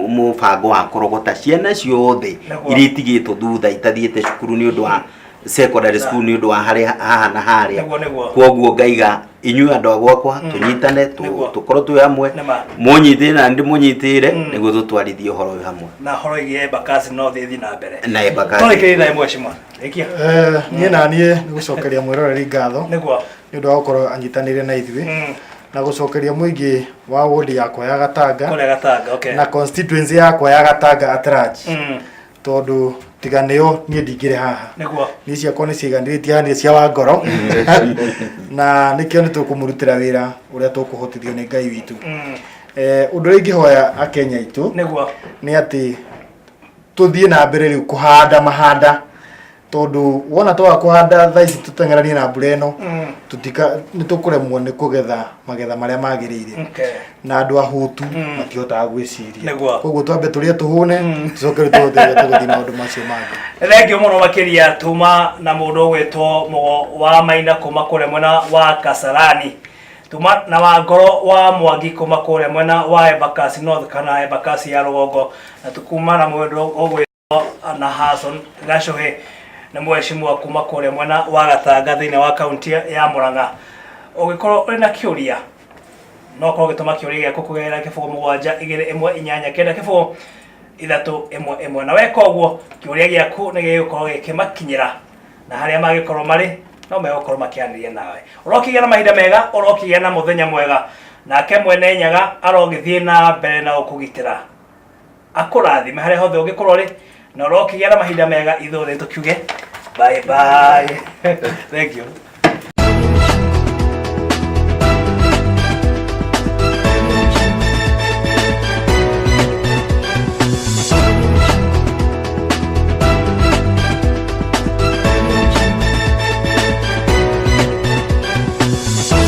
mũbango wa kũrogota ciana ciothe iria itigĩtwo thutha itathiĩte cukuru nĩ ũndũ wa secondary school nĩ ũndũ wa harĩa haha na harĩa. Nĩguo, nĩguo. Koguo ngaiga inyuĩ andũ a gwakwa tũnyitane tũkorwo twĩ hamwe. Mũnyitĩre na ndĩmũnyitĩre nĩguo tũtwarithie ũhoro ũyũ hamwe. Na horo ĩgiĩ Embakasi North ĩthiĩ na mbere. Na Embakasi. Tũrĩkĩrĩrie na mheshimiwa. Rĩkia. Eh, niĩ na niĩ nĩ gũcokeria mwĩroreri ngatho nĩ ũndũ wa gũkorwo anyitanĩire na ithuĩ na gũcokeria mũingĩ wa wodi yakwa ya Gatanga Kũrĩa Gatanga, okay. na constituency yakwa ya Gatanga at large tondũ tiga nĩo niĩ ndingĩrĩ haha. Niĩ ciakwa nĩ ciiganĩrĩtie itihanire cia Wangoro na nĩkĩo nĩ tũkũmũrutĩra wĩra ũrĩa tũkũhotithio nĩ Ngai witũ. Eh, ũndũ ũrĩa ingĩhoya akenya aitũ nĩ atĩ tũthiĩ na mbere rĩu kũhanda mahanda tondũ wona twaga kũhanda thaa ici tũteng'eranie na mbura ĩno tũtika nĩ tũkũremwo nĩ kũgetha magetha marĩa magĩrĩire. Na andũ ahũtu matihotaga gwĩciria. Koguo twambe tũrĩe tũhũne tũcoke rĩu tũhote gũthiĩ maũndũ macio mangĩ. Thengiũ mũno makĩria tuma na mũndũ ũgwĩtwo Mũgo wa Maina kuma kũrĩa mwena wa Kasarani, tuma na Wangoro wa Mwangi kuma kũrĩa mwena wa Embakasi North kana Embakasi ya rũgongo, na tukuma na mũndũ ũgwĩtwo na Hason Gacohe nĩ mheshimiwa kuma kũrĩa mwena wa Gatanga thĩinĩ wa kaunti ya Murang'a. Ũngĩkorwo ũrĩ na kĩũria no ũkorwo ũgĩtũma kĩũria gĩaku kũgerera 0 7 2 1 8 9 0 3 1 1, na weka ũguo kĩũria gĩaku nĩ gĩgũkorwo gĩkĩmakinyĩra na harĩa mangĩkorwo marĩ no megũkorwo makĩaranĩria nawe. Ũrokĩgĩa na mahinda mega, ũrokĩgĩa na mũthenya mwega, nake mwene Nyaga arogĩthiĩ na mbere na gũkũgitĩra, akũrathime harĩa hothe ũngĩkorwo ũrĩ, na ũrokĩgĩa na mahinda mega. Ithuothe tũkiuge bye bye. Thank you.